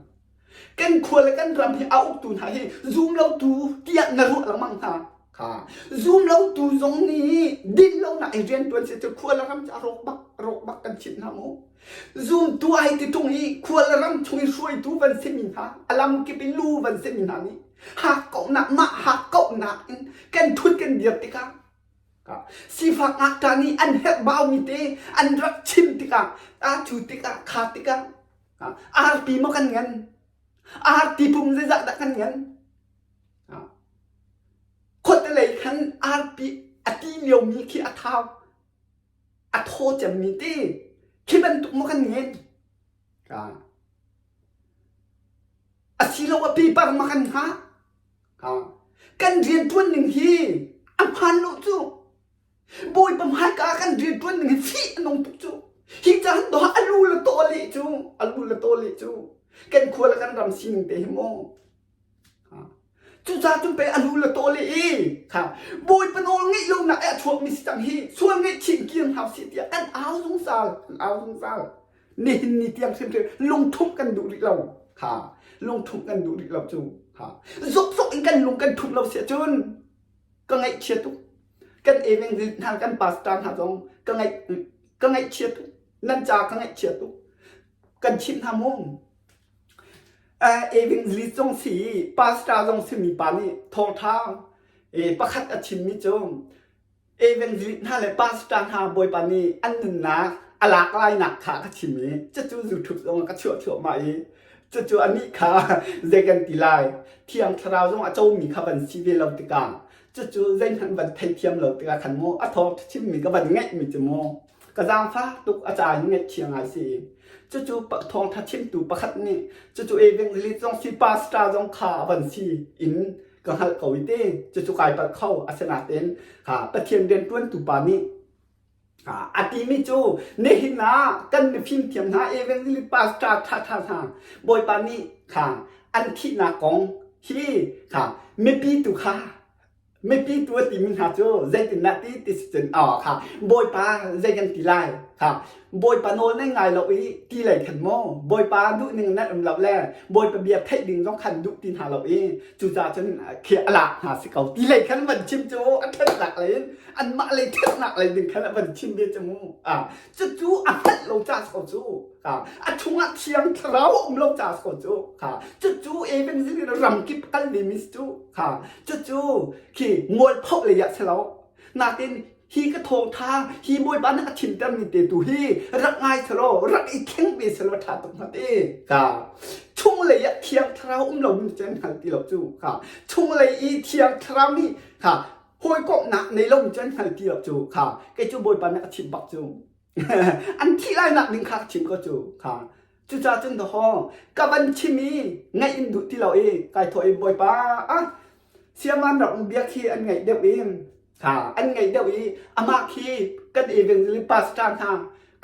Kan khua le kan ram hi a uktu hna hi zum lotu tiah na ruah lengmang hna. Kha zum lotu zong nih din lonak i rian tuan si cu khua le ram cu a rawk bak rawk bak kan chimh hna mu. Zumtu ai ti tung i khua le ram chung i hruaitu van simi hna a lam kip i lu van simi hna nih hakkauhnak mah hakkauhnak in kan thut kan dir tikah Sifak ngakṭah nih an herhbaumi te an rak chim tikah ah cu tikah kha tikah arpi maw kan ngan arti pum zeizah dah kan ngan khuate lei khan arpi a ti liomi khi a thau a thaw cemmi te khi bantuk maw kan ngen asiloah piper maw kan hngah Kan rianṭuan ning hi a hmaan lo cu. Bawipa hmaika kan rianṭuan ning hi fih a nung tuk cu. Hi caan dawh a lu le taw leh cu, a lu le taw leh cu. Kan khua le kan ram sining te hi maw. Cucaah cun pei a lu le taw leh i kha Bawipa nawl ngeih lonak i a chuakmi si cang hi sual ngaihchih kir hna usih tiah kan au zungzal, kan au zungzal. Nihin ni tiang hrimhrim lungthumh kan duh rih lo. Ha lungthumh kan duh rih lo cu. Ha zokzok in kan lung kan thumh lo si ahcun ka ngaihchia tuk. Kan evangelist hna kan pastor hna zong ka ngaih ka ngaihchia tuk. Nan ca ka ngaihchia tuk. Kan chimh hna mu. Uh, evangelist zong si pastor zong si mi pa nih thawngtha eh, pakhat a chimmi cu Evangelist hna le pastor hna Bawipa nih an nunnak a lak lainak kha ka chim i cucu YouTube zong ka chuah thluahmah i cucu anih kha zei kan ti lai Thiang Thlarau zong a comi kha van si ve lo tikah. Cucu zeihmanh van theithiam lo tikah khan maw a thawng chimmi ka van ngaihmi cu maw ka zaangfak tuk a ca in ngaihchia ngai si. Cucu thawngtha chimtu pakhat nih cucu evangelist zong si pastor zong kha a van si in ka hngalh ko i te cucu kai palh kho asinain kha Pathian riantuantu pa nih A timi cu nihin ah kan mifim thiam hna evangelist pastor ṭhaṭha hna Bawipa nih kha an thihnak kong hi kha mipi tu kha mipi tu a timi hna cu zeitindah ti ti si cun kha Bawipa zei kan ti lai kha Bawipa nawl nan ngai lo i ti lei khan maw Bawipa duh ning nan um lo le Bawipa bia theih ding zong khan duh ti hna lo i cucaah cun khi a lak hna si ko ti lei khan van chim cu a ṭhatnak lei in anmah lei ṭhatnak lei ding khan a van chim ve cu mu cucu a hngalh lo ca ko cu a chungah thiang thlarau um lo ca ko cu cucu evangelist ramkip kal ve mi cu cucu khi mualphoh lei ah si lo natin hi ka thawngtha hi bawipa nih a thimter mi te tu hi rak ngai selaw rak i thleng ve selaw ṭha tuk hnga te ka chunglei ah thiang thlarau um lo mi cu an hngal ti lo cu ka chunglei i thiang thlarau nih kha hawikomhnak nei lo mi cu an hngal ti lo cu kha kei cu bawipa nih a chim bak cu an thih lai nak ding kha ka chim ko cu kha cucaah cun dawhaw ka van chim i ngaih in duh ti lo i kai thawh i bawipa ah siaman rak um bia khi an ngaih deuh i kha an ngaih deuh i amah khi kan evangelist pastor hna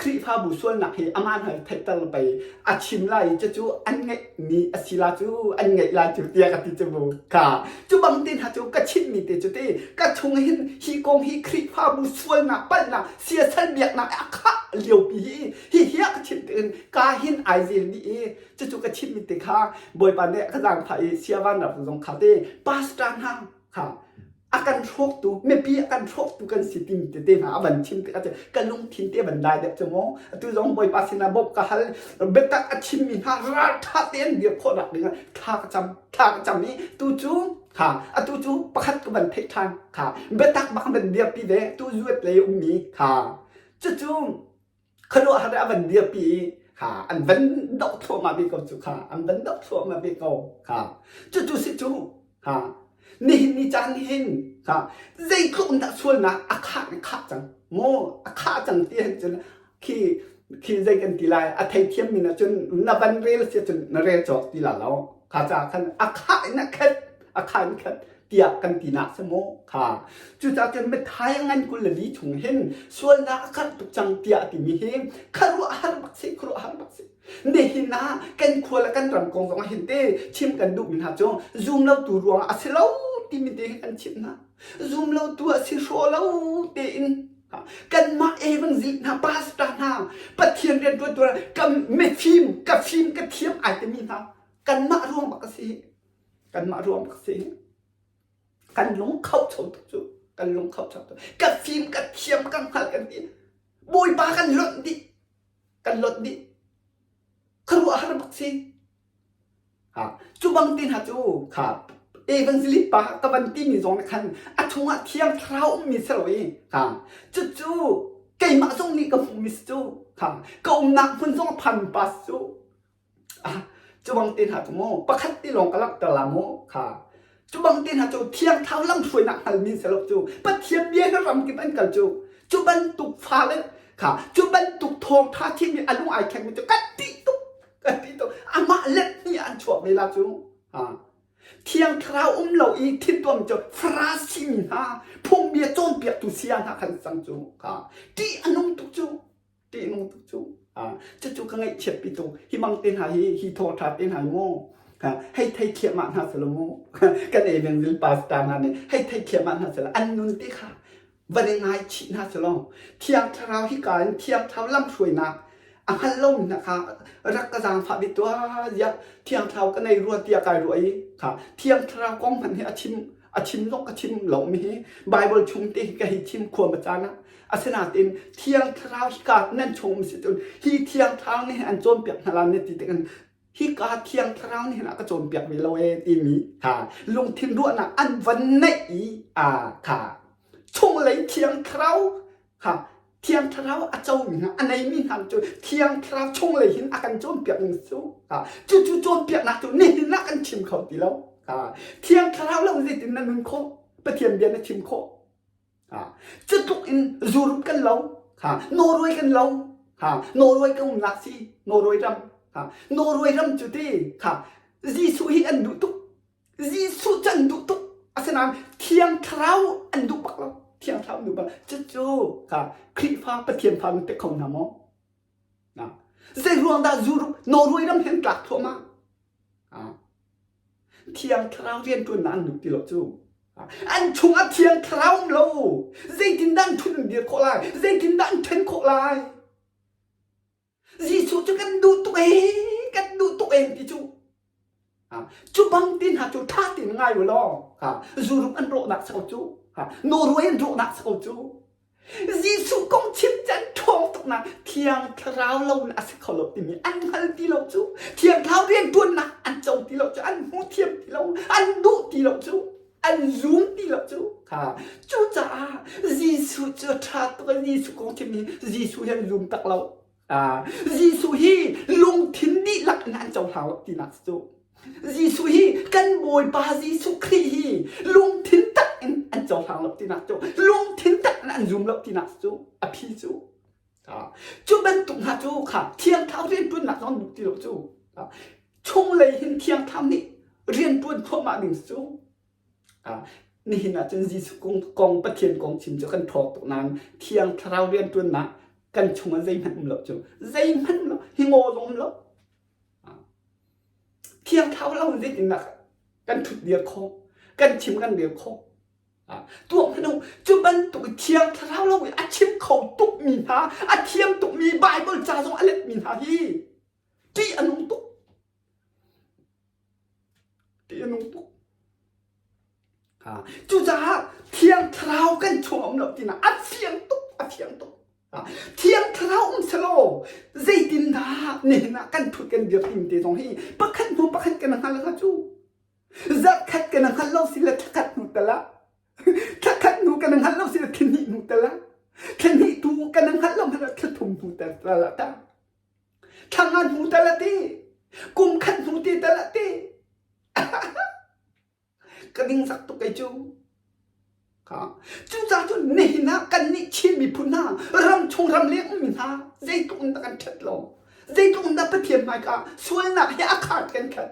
Khrihfabu sualnak hi amah hna theihter pei a chim lai i cucu an ngeihmi a si la cu an ngeih lai cu tiah ka ti cu mu kha cu bang te hna cu ka chimmi te cu te ka chung hin hi kong hi Khrihfabu sualnak palhnak siasal biaknak a khah liopi hi hi hi a ka chim tiin ka hin ai zel dih i cucu ka chimmi te kha Bawipa nih a ka zaangfah i siavan rak zong kha te pastor hna kha a kan hrawktu mipi a kan hrawktu kan si timi tete hna a van chim tikah ka lungthin te van dai deuh cu mu atu zong bawipa sinah bawmh ka hal biatak a chimmi hna ralṭha tein dir khawh nak dingah thla ka cam thla ka cam i tu cu kha atu cu pakhat ka van theih ṭhan kha biatak bak van dirpi ve tu zuat lei ummi kha cucu khuaruahhar a van dirpi i kha an van doh thluahmah ve ko cu kha an van doh thluahmah ve ko kha cucu si cu kha nihin ni caan hin kha zeitluk in dah sualnak a khah in khah cang maw a khah cang ti hin cun khi khi zei kan ti lai a theithiam mi na cun na van rel si cun na rel cawk ti la lo kha ca khan a khah in a khat a khah in khat tiah kan tinak si maw kha cucaah cun mithai ngan 24 chung hin sualnak a karh tuk cang tiah a timi hi khuaruahhar bak si khuaruahhar bak si nihin ah kan khua le kan ram kong zong ah hin te chim kan duhmi hna cu zum lo tu ruangah a si lo timi te hi kan chimh hna zum lo tu a si hraw lo tein kanmah evangelist hna pastor hna pathian riantuantu kan mifim ka fim ka thiam ai timi hna kanmah ruang bak a si kanmah ruang bak si kan lung khauh cho tuk cu kan lung khauh cho tuk ka fim ka thiam ka hngal kan ti bawipa kan lonh dih kan lonh dih khuaruahhar bak si ha cu bang te hna cu kha evangelist pa ka van timi zong nih khan a chungah thiang thlarau ummi si lo i ha cucu keimah zong nih ka hmuhmi si cu ha ka umnak hmun zong a phan pa si cu Cu bang te hna cu mu pakhat ti lawng ka langhter la mu kha cu bang te hna cu thiang thlarau lamhruainak hngalmi si lo cu Pathian bia he ramkip an kal cu cu bantuk fale kha cu bantuk thawngtha thimi a lung ai thlengmi cu kan tih tuk kan tih tuk amah let hnih an chuak ve la cu thiang thlarau um lo i thintuam cu Farasi mi hna phungbia cawnpiaktu saya hna khan cang cu kha ṭih a nung tuk cu ṭihnung tuk cu cucu ka ngaihchiatpi tuk hi mang te hna hi hi thawngṭha te hna mu hei thei thliahmah hna selaw mu kan evangelist pastor hna nih hei thei thliahmah hna selaw an nun te kha van i ngaichih hna selaw thiang thlarau hi ka in thiang thlarau lamhruainak a hngal lomi hna kha rak ka zaangfah bik tuah ziah thiang thlarau ka nei rua tiah kai ruah i kha thiang thlarau kong hmanh hi a chim a chim zong ka chim lomi hi Bible chung te hi ka hei chim khua ma caan ah Asinain Thiang Thlarau hika nan chung um si cun hi Thiang Thlarau nih an cawnpiak hna lai na ti tik in hika Thiang Thlarau nih hin a ka cawnpiak ve lo ee timi kha lungthin ruahnak an van neih i a kha chunglei Thiang Thlarau kha Thiang Thlarau a comi hna a neimi hna cu Thiang Thlarau chunglei hin a kan cawnpiak ning cu cucu cawnpiaknak cu nihin ah kan chim kho ti lo Thiang Thlarau lo zeitin na nun khawh? Pathian bia na chim khawh? Ha, cu tluk in zurup kan lo. Ha, Norway kan lo. Ha, Norway ka umnak si. Norway ram. Ha, Norway ram cu ti. Ha, Jesuh hi an duh tuk. Jesuh cu an duh tuk. Asinain Thiang Thlarau an duh bak lo. Thiang Thlarau an duh bak. Cucu kha Khrihfa Pathian fa nan ti kho hna maw? Na. Zei ruang dah zu Norway ram hin tlak thluahmah? Ah. Thiang Thlarau rianṭuannak an duh ti lo cu. An chungah Thiang Thlarau um lo. Zeitindah an ṭhut an dir khawh lai? Zeitindah an ṭhen khawh lai? Jesuh cu kan duh tuk ee, kan duh tuk ee ti cu. Cu bang ti hna cu ṭha tein ngai u law, zurup an rawhnak si ko cu. Norway an rawhnak si ko cu. Jesuh kong chim cu an ṭhawng tuk na Thiang Thlarau lo in a si kho lo timi an hngal ti lo cu. Thiang Thlarau rianṭuannak an co ti lo cu, an hmu thiam ti lo, an duh ti lo cu, an zum ti lo cu. Kha cucaah Jesuh cu ṭha tuk i Jesuh kong chim hi Jesuh hi an zum tak lo. Ah, Jesuh hi lungthin dihlak in an cohlang lo tinak cu. Jesuh hi kan Bawipa Jesuh Khrih hi lungthin tak in an cohlang lo tinak cu. Lungthin tak in an zum lo tinak cu. A phi cu. Ah, cu bantuk hna cu kha Thiang Thlarau rianṭuannak zong duh ti lo cu. Ah, chunglei hin Thiang Thlarau nih rianṭuan thluahmah ding cu. Nihin ah cun Jesuh kong, kong Pathian kong chim cu kan ṭhawng tuk nain Thiang Thlarau rianṭuannak kan chungah zeihmanh um lo cu. Zeihmanh um lo. Hi ngaw zong um lo. Thiang Thlarau lo in zeitindah kan ṭhut dir khawh, kan chim kan rel khawh. Tuak hmanh u, cu bantuk Thiang Thlarau lo i a chim kho tukmi hna, a thiam tukmi Baibal ca zong a letmi hna hi ṭih a nung tuk. Ṭih a nung tuk. Cucaah Thiang Thlarau kan chung a um lo tinak a fiang tuk, a fiang tuk. Thiang Thlarau um selaw zeitindah nihin ah kan thut kan dir tim te zong hi pakhat hnu pakhat kan hngal hnga cu. Zarhkhat kan hngal lo si le thlakhat hnu tal ah thlakhat hnu kan hngal lo si le thlahnih hnu tal ah thlahnih tu kan hngal lo hmanh ah thlathum hnu tal ah ta. Thla nga hnu tal a ti. Kum khat hnu te tal a ti. Ka dingzak tuk kei cu. Kha. Cucaah cun nihin ah kannih Chin miphun hna ramchung ramleng ummi hna zeitluk in dah kan ṭhat lo. Zeitluk in dah Pathian hmaika sualnak he a khat kan khat.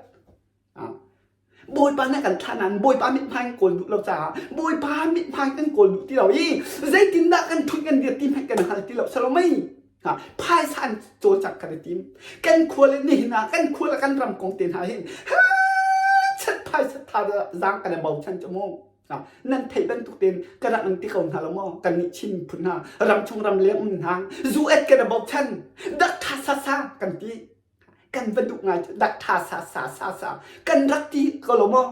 Bawipa nih a kan thlah nain Bawipa mithmai kan kawl duh lo caah Bawipa mithmai kan kawl duh ti lo i zeitindah kan ṭhut kan dir ti hmanh kan hngal ti lo salomei ha phaisa an cawlcangh kan i tim kan khua le nihin ah kan khua le kan ram kong te hna hin ha chat phaisa tha zaang kan i bochan cu mu nan theih bantuk tein ka rak in ti ko hna lo maw kan nih Chin miphun hna ramchung ramleng um hna zu et kan i bochan dak tha sa sa kan ti Kan va duh ngai cu dak tha sa sa sa sa kan rak ti ko lo maw?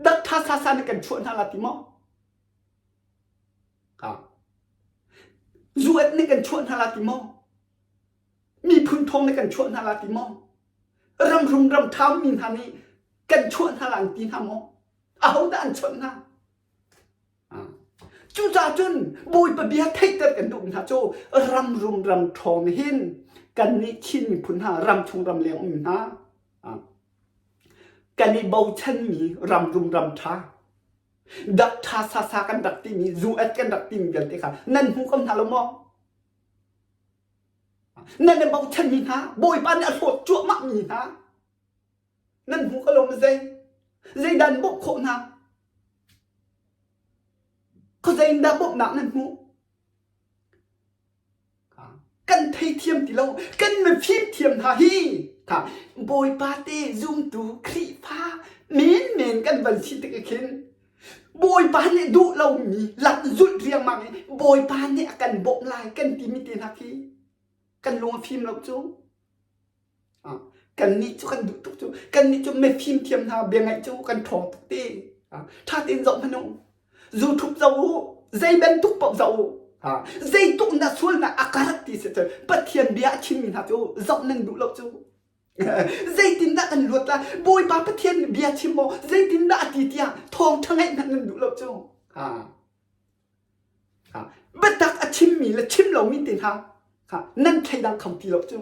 Dak tha sa sa nih kan chuah hna la ti maw? Ha. Zuat nih kan chuah hna la ti maw? Miphun thawng nih kan chuah hna la ti maw? Ramrum ram tha mi hna nih kan chuah hna la an ti hna maw? Ahodah an chawnh hna? Cucaah cun Bawipa bia theihter kan duhmi hna cu ramrum ram ṭhawng hin kannih Chin miphun hna ramchung ramleng um hna kan i bochanmi ramrum ram ṭha dak ṭha sasa kan rak timi zu-et kan rak timi vialte kha nan hmu ko hna lo maw? Nan i bochanmi hna Bawipa nih a hlawt cuahmahmi hna Nan hmu ko lo maw zei? Zeidah an bawmh khawh hna? Khuazei in dah bawmhnak nan hmuh? Kan theithiam ti lo. Kan mifim thiam hna hi kha Bawipa te zumtu Khrihfa menmen kan van si tik khin Bawipa nih duh lomi lam zulh riangmang i Bawipa nih a kan bawmh lai kan timi te hna khi kan lung a fim lo cu. Kannih cu kan duh tuk cu. Kannih cu mifim thiam hna bia ngaih cu kan ṭhawng tuk ti. Ṭha tein zoh hmanh u. Zu ṭhup zoh u. Zei bantuk paoh zoh u. Zeitluk na sualnak a karh ti si cun Pathian bia a chimmi hna cu zoh nan duh lo cu. Zeitindah kan luat lai? Bawipa Pathian bia chim maw? Zeitindah a ti tiah thawngṭha ngaih hmanh nan duh lo cu. Biatak a chimmi le chim lomi te hna nan thleidang kho ti lo cu.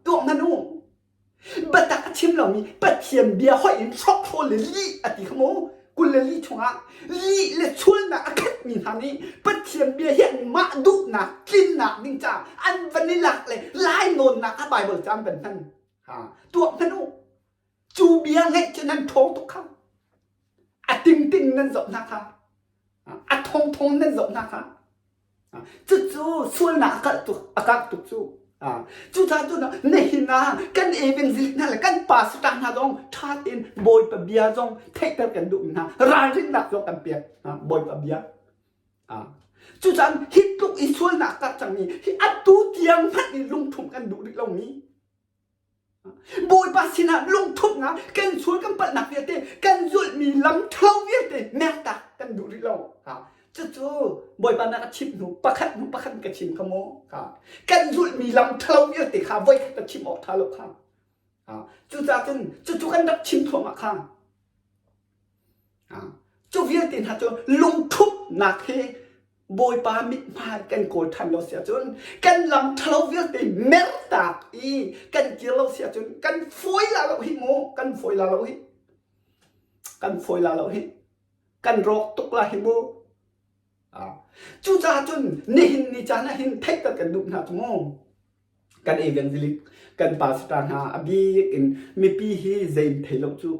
Tuah hmanh u. Biatak a chim lomi Pathian bia hoih in hrokhrawl le lih a ti kha mu. 24 chungah lih le sualnak a khatmi hna nih Pathian bia hi anmah duhnak tlinnak ding caah an van i lak le lainawnnak ah Baibal ca an van hman. Ha, tuak hmanh u. Cu bia ngeih cu nan ṭhawng tuk kha. A tingting nan zoh hna kha. A thongthong nan zoh hna kha. Cucu sualnak a kalh tuk, a karh tuk cu. Cucaah cun nihin ah kan evangelist hna le kan pastor hna zong ṭha tein Bawipa bia zong theihter kan duh hna. Ralrinnak zong kan pek Bawipa bia. Cucaah hi tluk i sualnak karh cangmi hi atu tiang hmanh in lungthumh kan duh rih lomi Bawipa sinah lungthumhnak kan sual kan palhnak vialte kan zulhmi lam ṭhalo vialte mertak kan duh rih lo. Cucu Bawipa nih a chimh hnu pakhat hnu pakhat ka chim kha mu. Kan zulhmi lam ṭhalo vialte kha voikhat ka chim awk ṭha lo kha. Cucaah cun cucu kan rak chim thluahmah kha. Cu vialte hna cu lungthumhnak he Bawipa mithmai kan kawl ṭhan lo si ahcun kan lam ṭhalo vialte mertak i kan kir lo si ahcun kan fawi la lo hi mu kan fawi la lo hi kan fawi la lo hi kan rawk tuk la hi mu cucaah cun nihin ni caan ah hin theihter kan duh hna cu mu Kan evangelist kan pastor hna a bik in mipi hi zei in thei lo cu.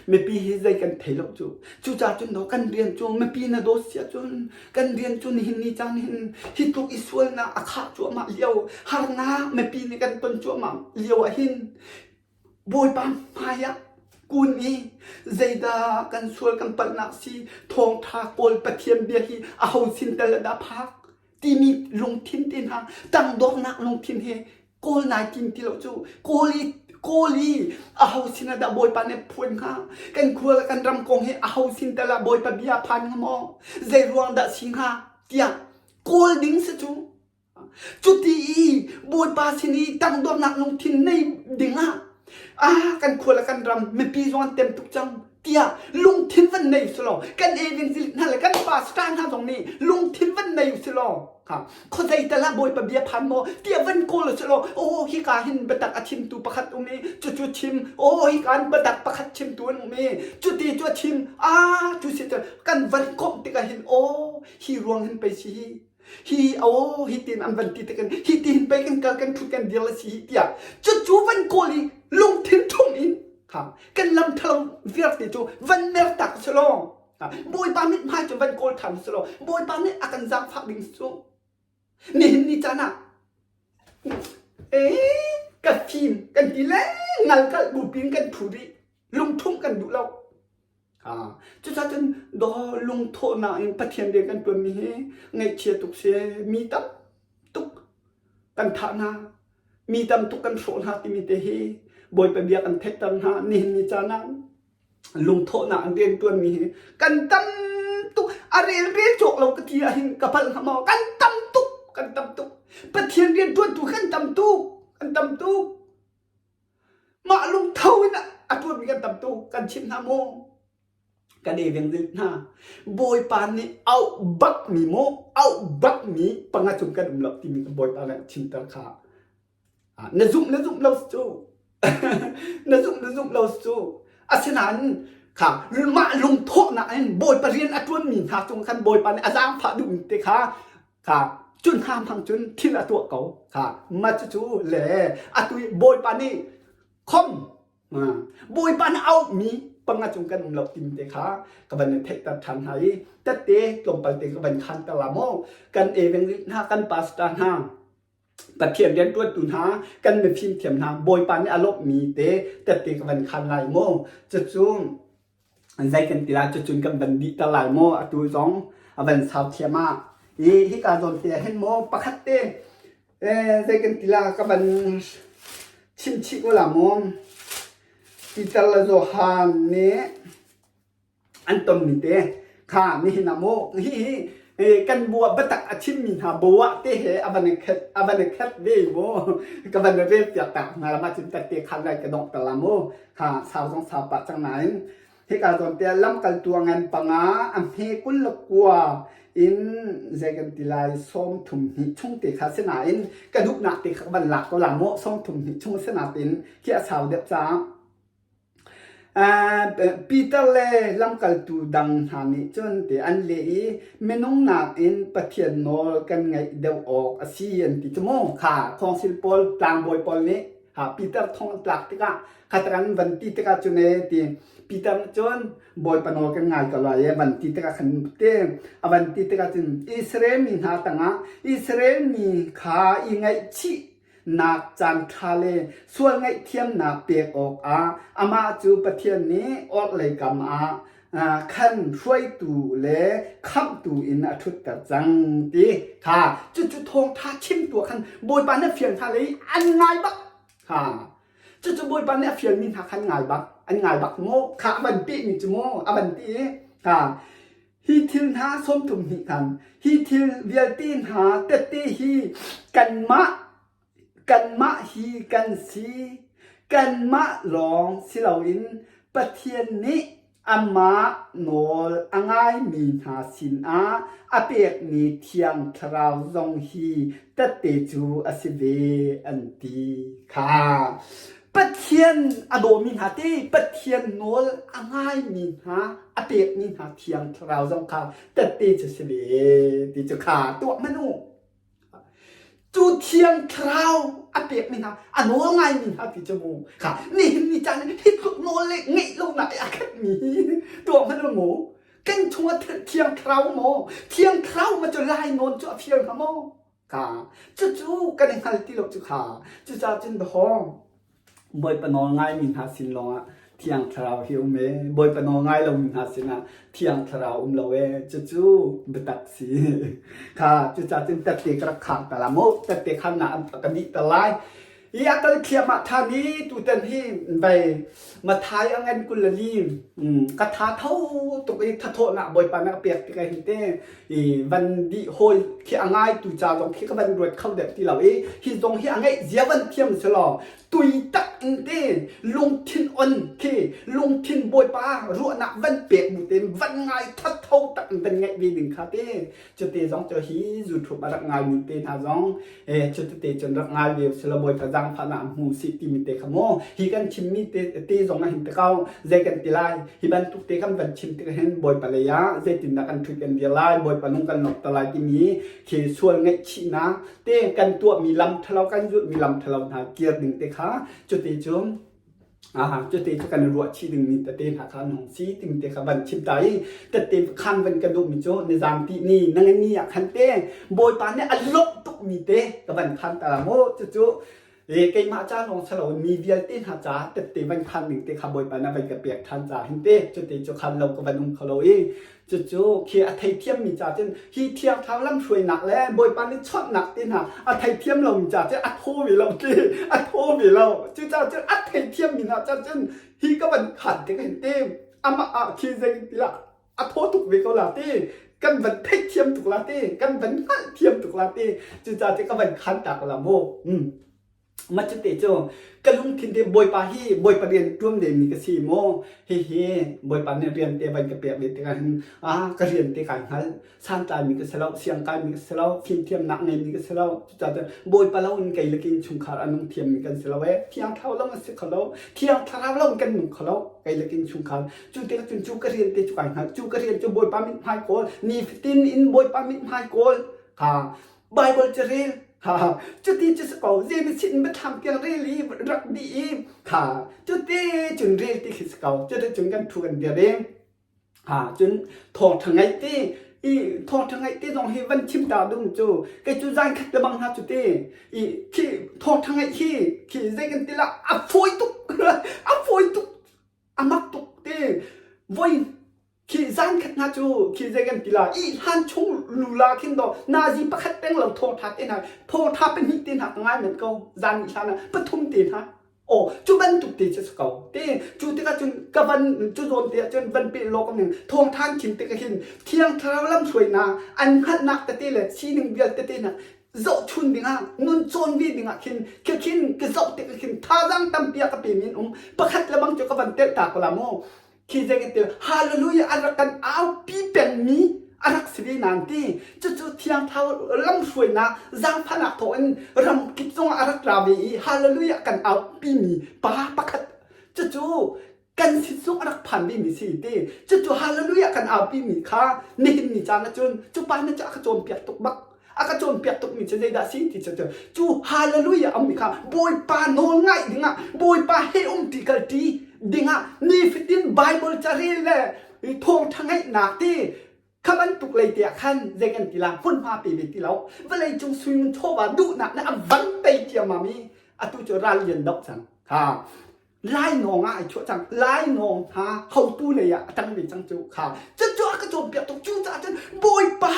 Mipi hi zei kan thei lo cu. Cucaah cun daw kan rian cu mipi na dawt si ahcun kan rian cu nihin ni caan hin hi tluk i sualnak a khah cuahmah lio harnak mipi nih kan ton cuahmah lio ah hin Bawipa hmai ah kun i zeidah kan sual kan palhnak si thawngṭha kawl Pathian bia hi aho sin tal ah dah phak timi lungthin te hna tangdornak lungthin he kawl nai tim ti lo cu kawl i kawl i aho sin ah dah Bawipa nih phuan hnga kan khua le kan ram kong hi aho sin tal ah Bawipa bia phan hnga maw zei ruang dah si hnga tiah kawl ding si cu Cuti i Bawipa sin i tangdornak lungthin nei dingah ah kan khua le kan ram mipi zong an tem tuk cang tiah lungthin van nei usulaw kan evangelist hna le kan pastor hna zong nih lungthin van nei usulaw khuazei tal ah Bawipa bia phan maw tiah van kawl usulaw aw hika hin biatak a chimtu pakhat um i cucu chim aw hika hin biatak pakhat chimtu an um i cuti cu a chim ah cu si kan van komh tikah hin aw hi ruang hin pei si hi Hi aw hi tin an van ti tik in hi tin pei kan kal kan thut kan dir le si hi tiah cucu van kawl i lungthin thum in ha kan lam thalo vialte cu van mer tak si law Bawipa mithmai cu van kawl than si law Bawipa nih a kan zaangfah ding cu nihin ni caan ah eh ka fim kan ti le ngal kal bu pin kan thu rih lungthum kan duh lo Cucaah cun daw lungthawhnak in Pathian rian kan ṭuanmi hi ngaihchia tuk si. Mi tam tuk kan thah hna, mi tam tuk kan hrawh hna timi te hi Bawipa bia kan theihter hna. Nihin ni caan ah lungthawhnak in rian ṭuanmi hi kan tam tuk. A rel rel cawk lo ka ti ahhin ka palh hnga maw? Kan tam tuk, kan tam tuk. Pathian rian ṭuantu kan tam tuk, kan tam tuk. Mah lungtho in a ṭuanmi kan tam tuk. Kan chimh hna maw? Kan i veng hna. Bawipa nih auh bakmi maw? Auh bakmi panga cung kan um lo timi Bawipa nih a chimter kha. Na zumh na zumh lo cu. Na zumh na zumh lo cu. Asinain kha mah lungthawhnak in Bawipa rian a ṭuanmi hna cung khan Bawipa nih a zaangfah duhmi te kha Kha cun hna hmang cun thil a tuah ko. Kha ma cucu le atu i Bawipa nih khom Bawipa nih auhmi panga cung kan um lo tim te kha ka van in theihter ṭhan hna i tette tlawmpal te ka van khan ter la maw kan evangelist hna kan pastor hna Pathian rianṭuantu hna kan mifim thiam hna Bawipa nih a lawmhmi te tette ka van khan lai maw cucu zei kan ti lai cucun kan van dih ter lai maw atu zong a van sau thiam ah i hika zawn te ah hin maw pakhat te zei kan ti la ka van chim chih ko la maw Peter le Johan nih an tonmi te kha nihin ah maw hihi kan bu ah biatak a chimmi hna bo ah te he a van i khet a van i khet ve mu ka van i rel piak tak hna lam ahcun tette khan lai ka dongh ter la mu kha sau zong sau pah cang nain hika zawn te lamkaltu a ngan panga a hme 29 in zei kan ti lai 32 chung te kha si nain ka duhnak te kha ka van lak ko la mu 32 chung si nain khi a sau deuh caah. Peter le lamkaltu dang hna nih cun ti an leh i minung nakin Pathian nawl kan ngaih deuh awk a si an ti cu mu. Kha khawngsil pawl tlangbawi pawl nih ha Peter thong an tlak tikah kha an van ti tikah cun ee ti Peter nih cun Bawipa nawl kan ngai ko lai ee van ti tikah khan te a van ti tikah cun Israel mi hna tangah Israel mi kha i ngaihchih nak caan ṭha le sual ngaihthiamnak pek awkah amah cu Pathian nih orhlei kam ah khan hruaitu le khamhtu in a ṭhutter cang ti kha cucu thawngṭha chimtu ah khan Bawipa nih a fial hna le an ngai bak ha cucu Bawipa nih a fialmi hna khan ngai bak an ngai bak maw kha a van pehmi cu maw a van ti i ha Hi thil hna 30 hnih khan hi thil vialte hna tette hi kanmah kanmah hi kan si. Kanmah lawng si loin Pathian nih amah nawl a ngaimi hna sinah a pekmi Thiang Thlarau zong hi tette cu a si ve an ti kha. Pathian a dawmi hna te Pathian nawl a ngaimi hna a pekmi hna Thiang Thlarau zong kha tette cu si ve ti cu kha tuah hmanh u. Cu Thiang Thlarau a pekmi hna a nawl ngaimi hna ti cu mu kha nihin ni caan hi tluk nawl le ngeih lonak i a khatmi tuah hmanh u mu. Kan chungah Thiang Thlarau maw Thiang Thlarau ma cu lai nawn cu a fial hnga maw? Kha cucu kan i hngal ti lo cu kha cucaah cun dahawng Bawipa nawl ngaimi hna sin lawngah Thiang Thlarau hi um ee Bawipa nawl ngai lomi hna sinah Thiang Thlarau um lo ee cucu biatak si kha cucaah cun tette ka rak khang ta la mu tette khannak an ka dih ta lai i a kal thliahmah ṭhan i tutan hi vei Mathai a ngan 24 ka tha tho tuk i thathawhnak Bawipa nih a pek tikah hin te i van dih hawi khi a ngai tu ca zong khi ka van ruat kho deuh ti lo i hi zong hi a ngeih zia van thiam si law tui tak in te lungthin on khi lungthin Bawipa ruahnak van pek bu tein van ngai thatho tak in van ngaih ve ding kha te Cuti zong cu hi YouTube a rak ngaimi te hna zong eh cutite cun rak ngai ve sila Bawipa zaangfahnak hmu sih timi te kha mu hi kan chimmi te te zong ah hin te ko zei kan ti lai hi bantuk te kan van chim tik hin Bawipa lei ah zeitindah kan ṭhut kan dir lai Bawipa nung kan lawmh te lai timi khi sual ngaihchihnak te kan tuahmi lam ṭhalo kan zulhmi lam ṭhalo hna kir ding te kha cuti cun Cuti cu kan i ruahchih dingmi tete hna kha an hung si timi te kha van chim ta i tette khan van ka duhmi cu nizam ti ni nangani ah khan te Bawipa nih a lawmh tukmi te ka van khan ta mu cucu keimah ca lawng si loin mi vialte hna ca tette van khan ding te kha Bawipa nih a van ka pek ṭhan ca hin te cuti cu khan lo ka van um kho lo i Cucu khi a theithiammi ca cun hi Thiang Thlarau lamhruainak le Bawipa nih chawnhnak te hna a theithiam lomi ca cun a thaw ve lo ti a thaw ve lo. Cucaah cun a theithiammi hna ca cun hi ka van khan te ka hin te amah ah khi zei ti lah a thaw tuk ve ko la ti kan van theihthiam tuk la ti kan van hngalhthiam tuk la ti cucaah cun ka van khan ta ko la mu. Mm. Mah cute cu ka lungthin te Bawipa hi Bawipa rian ṭuan ve mi ka si maw? Hihi Bawipa nih rian te van ka pek ve tikah hin ah ka rian te kai hngal. Santlaimi ka si lo, siangkaimi ka si lo, fimthiamnak ngeimi ka si lo. Cucaah cun Bawipa lo in kei le kin chungkhar a nung thiammi kan si lo ee. Thiang Thlarau lo an si kho lo. Thiang Thlarau lo in kan nung kho lo. Kei le kin chungkhar. Cu tikah cun cu ka rian te cu kai hngal. Cu ka rian cu Bawipa mithmai kawl. Nifatin in Bawipa mithmai kawl. Ha Baibal cu rel ha cuti cu si ko Genesis in biathlam tiang rel i rak dih i kha cuti cun rel ti khi si ko cuti cun kan thu kan dir i ha cun thawngṭha ngaih ti i thawngṭha ngaih ti zong hi van chim ta ding cu kei cu zan khat le bang hna cu ti i khi thawngṭha ngaih hi khi zei kan ti la a fawi tuk a fawi tuk a mak tuk ti voi Khi zan khat hna cu khi zei kan ti la i hlan chung lula khin do nazi pakhat peng lo thawngtha te hna thawngtha pahnih te hna ka ngai men ko zan ni hlan ah pathum te hna aw cu bantuk te cu si ko te cu tikah cun ka van cu zawn te ah cun van pe law ka ning thawngtha an chim tikah hin thiang thlarau lamhruainak an hngalhnak tete le sining vialte te hna zohchun dingah nun cawn ve dingah khin khi khin ka zoh tikah khin thazaang tampi a ka pe mi an um pakhat le bang cu ka van telh ta ko la mu Khi zei kan ti hallelujah a rak kan aupi pengmi a rak si ve nain ti cucu Thiang Thlarau lamhruainak zaangfahnak thawngin ram kip zongah a rak ra ve i hallelujah kan aupi mi pa pakhat cucu. Kan sin zong a rak phan vemi si ti. Cucu hallelujah kan aupi mi kha nihin ni caan ahcun cu pa nih cu a ka cawnpiak tuk bak. A ka cawnpiak tukmi cu zeidah si ti cu cu hallelujah a ummi kha Bawipa nawl ngaih dingah Bawipa he umṭi kalṭi dingah nifatin Bible carel le thawngṭha ngaihnak ti kha bantuk lei te ah khan zei kan ti la hmunhma pe ve ti lo vawlei cung suingun chawva duhnak nih a van tei ciammam i atu cu ral lian doh cang ha lainawng ah ai chuah cang lainawng hna hotu lei ah a tang ve cang cu kha cucu a ka cawnpiak tuk cu caah cun bawipa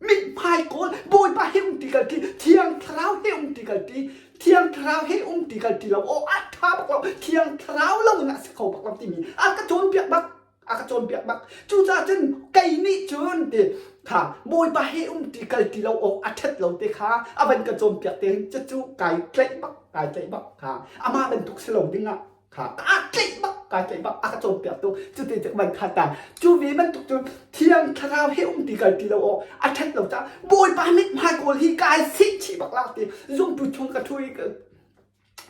mithmai kawl bawipa he um ti kal ti thiang thlarau he um ti kal ti thiang thlarau he um ti kal ti lo aw a tha bak lo thiang thlarau lo in a si kho bak lo timi a ka cawnpiak bak a ka cawnpiak bak cucaah cun kei nih cun ti kha bawipa he um ti kal ti lo awk a ṭhat lo te kha a van ka cawnpiak te hin cucu kai tlaih bak kai tlaih bak kha amah bantuk si lo ding ah kha kaa tlaih bak kai tlaih bak a ka cawnpiak tu cuti cu van kha ta cu ve bantuk cu thiang thlarau he um ti kal ti lo awk a ṭhat lo caah bawipa mithmai kawl hi kai sih chih bak la ti zungtu chung ka ṭhu i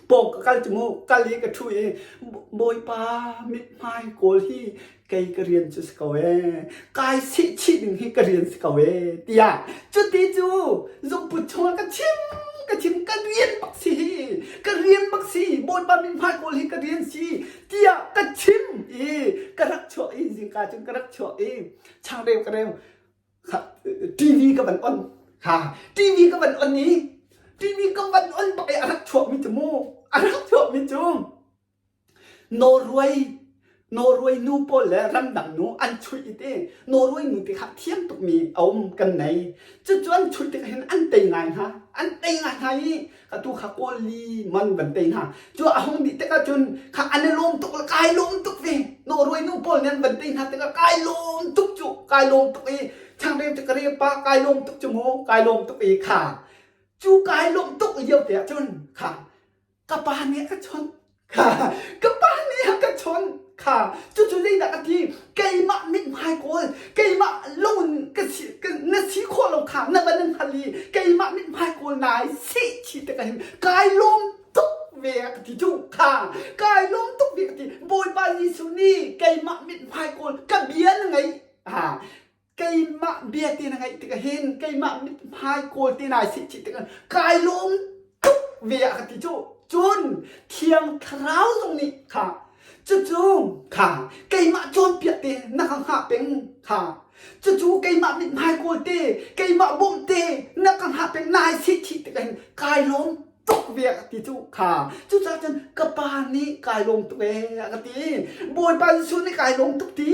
Pawng ka kal cu mu kal i ka ṭhu i Bawipa mithmai kawl hi kei ka rian cu si ko ee kai sih chih ding hi ka rian si ko ee tiah cuti cu zungput chungah ka chim ka chim ka rian bak si hi ka rian bak si Bawipa mithmai kawl hi ka rian si tiah ka chim i ka rak chuak i zingka cun ka rak chuak i changreu ka reu TV ka van on ha TV ka van on i TV ka van on bak i a rak chuakmi cu mu a rak chuakmi cu Norway Norway nu pawl le ramdang nu an chuih i te Norway nu ti kha thiam tukmi a um kan nei cucu an chuih tik hin an tei ngai hna an tei ngai hna i atu kha kawl li man van tei hna cu a hung dih tikah cun kha an i lawm tuk le kai lawm tuk ve Norway nu pawl nih an van tei hna tikah kai lawm tuk cu kai lawm tuk i changreu cu ka re pa kai lawm tuk cu mu kai lawm tuk i kha cu kai lawm tuk lio te ah cun kha ka pa nih a ka chawnh Kha ka pa nih a ka chawnh kha cucu zeidah ka ti keimah mithmai kawl keimah lung ka si na si khawh lo kha na van in hal i keimah mithmai kawl nai sih chi te ka hin kai lawm tuk ve a ka ti cu kha kai lawm tuk ve ka ti Bawipa Jesuh nih keimah mithmai kawl ka bia na ngei ha keimah bia te na ngaih tikah hin keimah mithmai kawl te nai sih chih tikah kai lawm tuk ve a ka ti cu cun thiang thlarau zong nih kha cucu kha keimah cawnpiak te na ka hngah peng kha cucu keimah mithmai kawl te keimah bawmh te na ka hngah peng nai sih chih tikah hin kai lawm tuk ve a ka ti cu kha cucaah cun ka pa nih kai lawm tuk ee a ka ti Bawipa Jesuh nih kai lawm tuk ti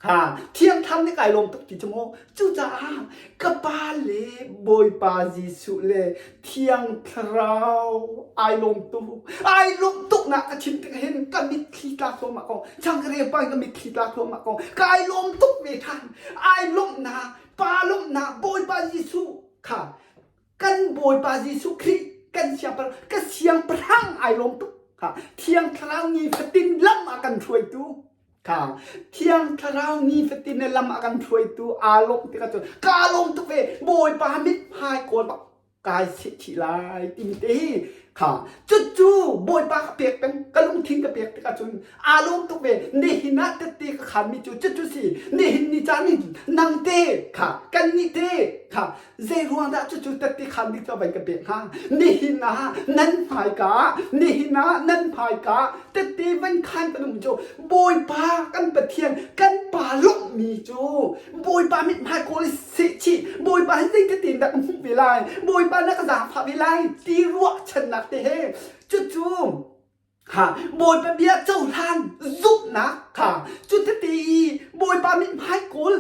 Ha, thiangthlam nih kai lawm tuk ti cu mu. Cucaah ka pa le Bawipa Jesuh le Thiang Thlarau ai lawm tuk. Ai lawm tuk nak ka chim tik hin ka mitthli tla thluahmah ko. Chang ka rel pa in ka mitthli tla thluahmah ko. Ka ai lawm tuk ve than. Ai lawmhnak, pa lawmhnak Bawipa Jesuh kha kan Bawipa Jesuh Khrih kan siangpahrang ka siangpahrang ai lawm tuk kha Thiang Thlarau ni fatin lam a kan hruaitu Kha Thiang Thlarau nifatin na lam a kan hruaitu aa lawmh tikah cun kaa lawm tuk ve Bawipa mithmai kawl bak kai sehchih lai timi te hi kha cucu Bawipa ka pek peng ka lungthin ka pek tikah cun aa lawm tuk ve nihin ah tette ka khanmi cu cucu si nihin ni caan hin nang te kha kan nih te kha Zei ruang dah cucu tette khan ding cu vai ka pek hnga? Nihin ah nan hmaika, nihin ah nan hmaika tette van khan kan um cu Bawipa kan Pathian kan pa lawmhmi cu Bawipa mithmai kawl sehchih Bawipa hi zeiti in dah ka hmuh ve lai Bawipa na ka zaangfah ve lai ti ruahchannak te he cucu kha Bawipa bia cohlan zumhnak kha cu tete i Bawipa mithmai kawl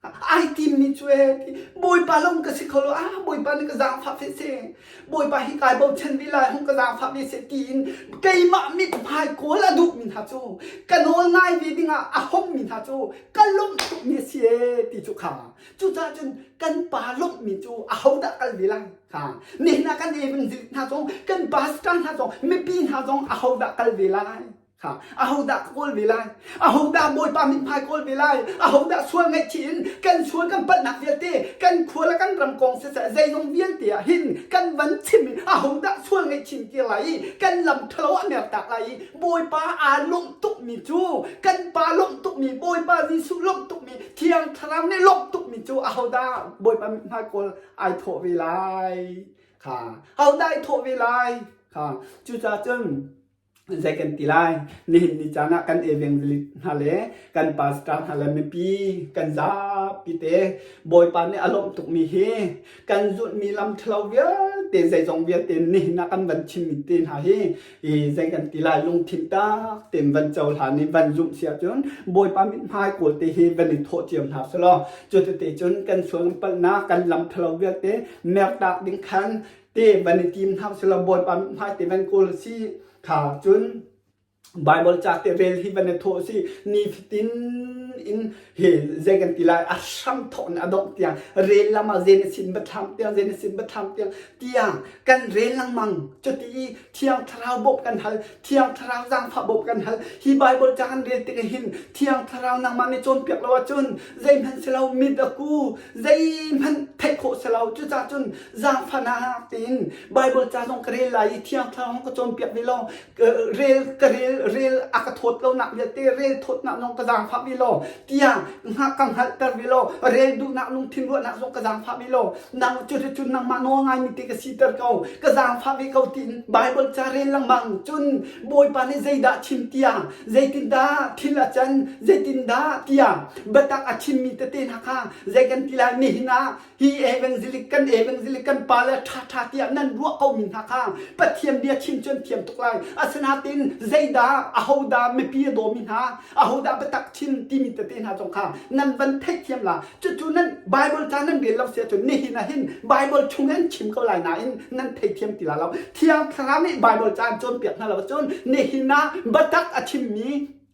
Ai timmi cu ee ti Bawipa lawng ka si kho lo ah Bawipa nih ka zaangfah fe seh Bawipa hi kai bochan ve lai hung ka zaangfah ve seh tiin keimah mithmai kawl a duhmi hna cu ka nawl ngai ve dingah a hommi hna cu ka lawmh tukmi a si ee ti cu kha cucaah cun kan pa lawmhmi cu ahodah kal ve lai kha nihin ah kan evangelist hna zong kan pastor hna zong mipi hna zong ahodah kal ve lai. Kha ahodah ka kawl ve lai? Ahodah Bawipa mithmai kawl ve lai? Ahodah sual ngaihchih in kan sual kan palhnak vialte kan khua le kan ram kong siseh zeizong vialte ah hin kan van chim i ahodah sual ngaihchih tir lai i kan lam ṭhalo a mertak lai i Bawipa aa lawmh tukmi cu kan pa lawmh tukmi Bawipa Jesuh lawmh tukmi Thiang Thlarau nih lawmh tukmi cu ahodah Bawipa mithmai kawl ai thawh ve lai? Kha ahodah ai thawh ve lai? Kha cucaah cun zei kan ti lai nihin ni caan ah kan evangelist hna le kan pastor hna le mipi kan zapi te Bawipa nih a lawmh tukmi hi kan zulhmi lam ṭhalo vialte zeizong vialte nihin ah kan van chimmi te hna hi i zei kan ti lai lungthin tak tein van cohlan i van zumh si ahcun Bawipa mithmai kawl te hi van i thawh cio hna selaw cu tete cun kan sual palhnak kan lam ṭhalo vialte mertak ding khan te van i tim hna selaw Bawipa mithmai te van kawl si kha cun Bible ca te rel hi van i thawh si nifatin in hi zei kan ti lai a hram thawk in a dongh tiang rel lam ah Genesis biathlam tiang Genesis biathlam tiang tiang kan rel lengmang cuti i Thiang Thlarau bawmh kan hal Thiang Thlarau zaangfah bawmh kan hal hi Bible ca kan rel tik hin Thiang Thlarau nangmah nih cawnpiak lo ahcun zeihmanh si lo mit a ku zeihmanh theih khawh si lo cucaah cun zaangfahnak tein Bible ca zong ka rel lai i Thiang Thlarau ka cawnpiak ve lo rel ka rel rel a ka thawt lonak vialte rel thawtnak zong ka zaangfah ve lo tiang ka hngalhter ve lo rel duhnak lungthin ruahnak zong ka zaangfah ve lo nang cuticun nangmah nawl ngaimi te ka siter ko ka zaangfah ve ko tiin Bible ca rel lengmang cun Bawipa nih zeidah chim tiang zeitindah thil a can zeitindah tiang biatak a chimmi tete hna kha zei kan ti lai nihin ah hi evangelic kan evangelic kan pa le ṭha ṭha tiah nan ruah ko mi hna kha Pathian bia chim cu an thiam tuk lai asinain zeidah ahodah mipi a dawmi hna ahodah biatak chim timi tete hna zong kha nan van theihthiam la cucu nan Bible ca nan rel lo si ahcun nihin ah hin Bible chung an chim ko lai nain nan theithiam ti la lo Thiang Thlarau nih Bible ca an cawnpiak hna lo cun nihin ah biatak a chimmi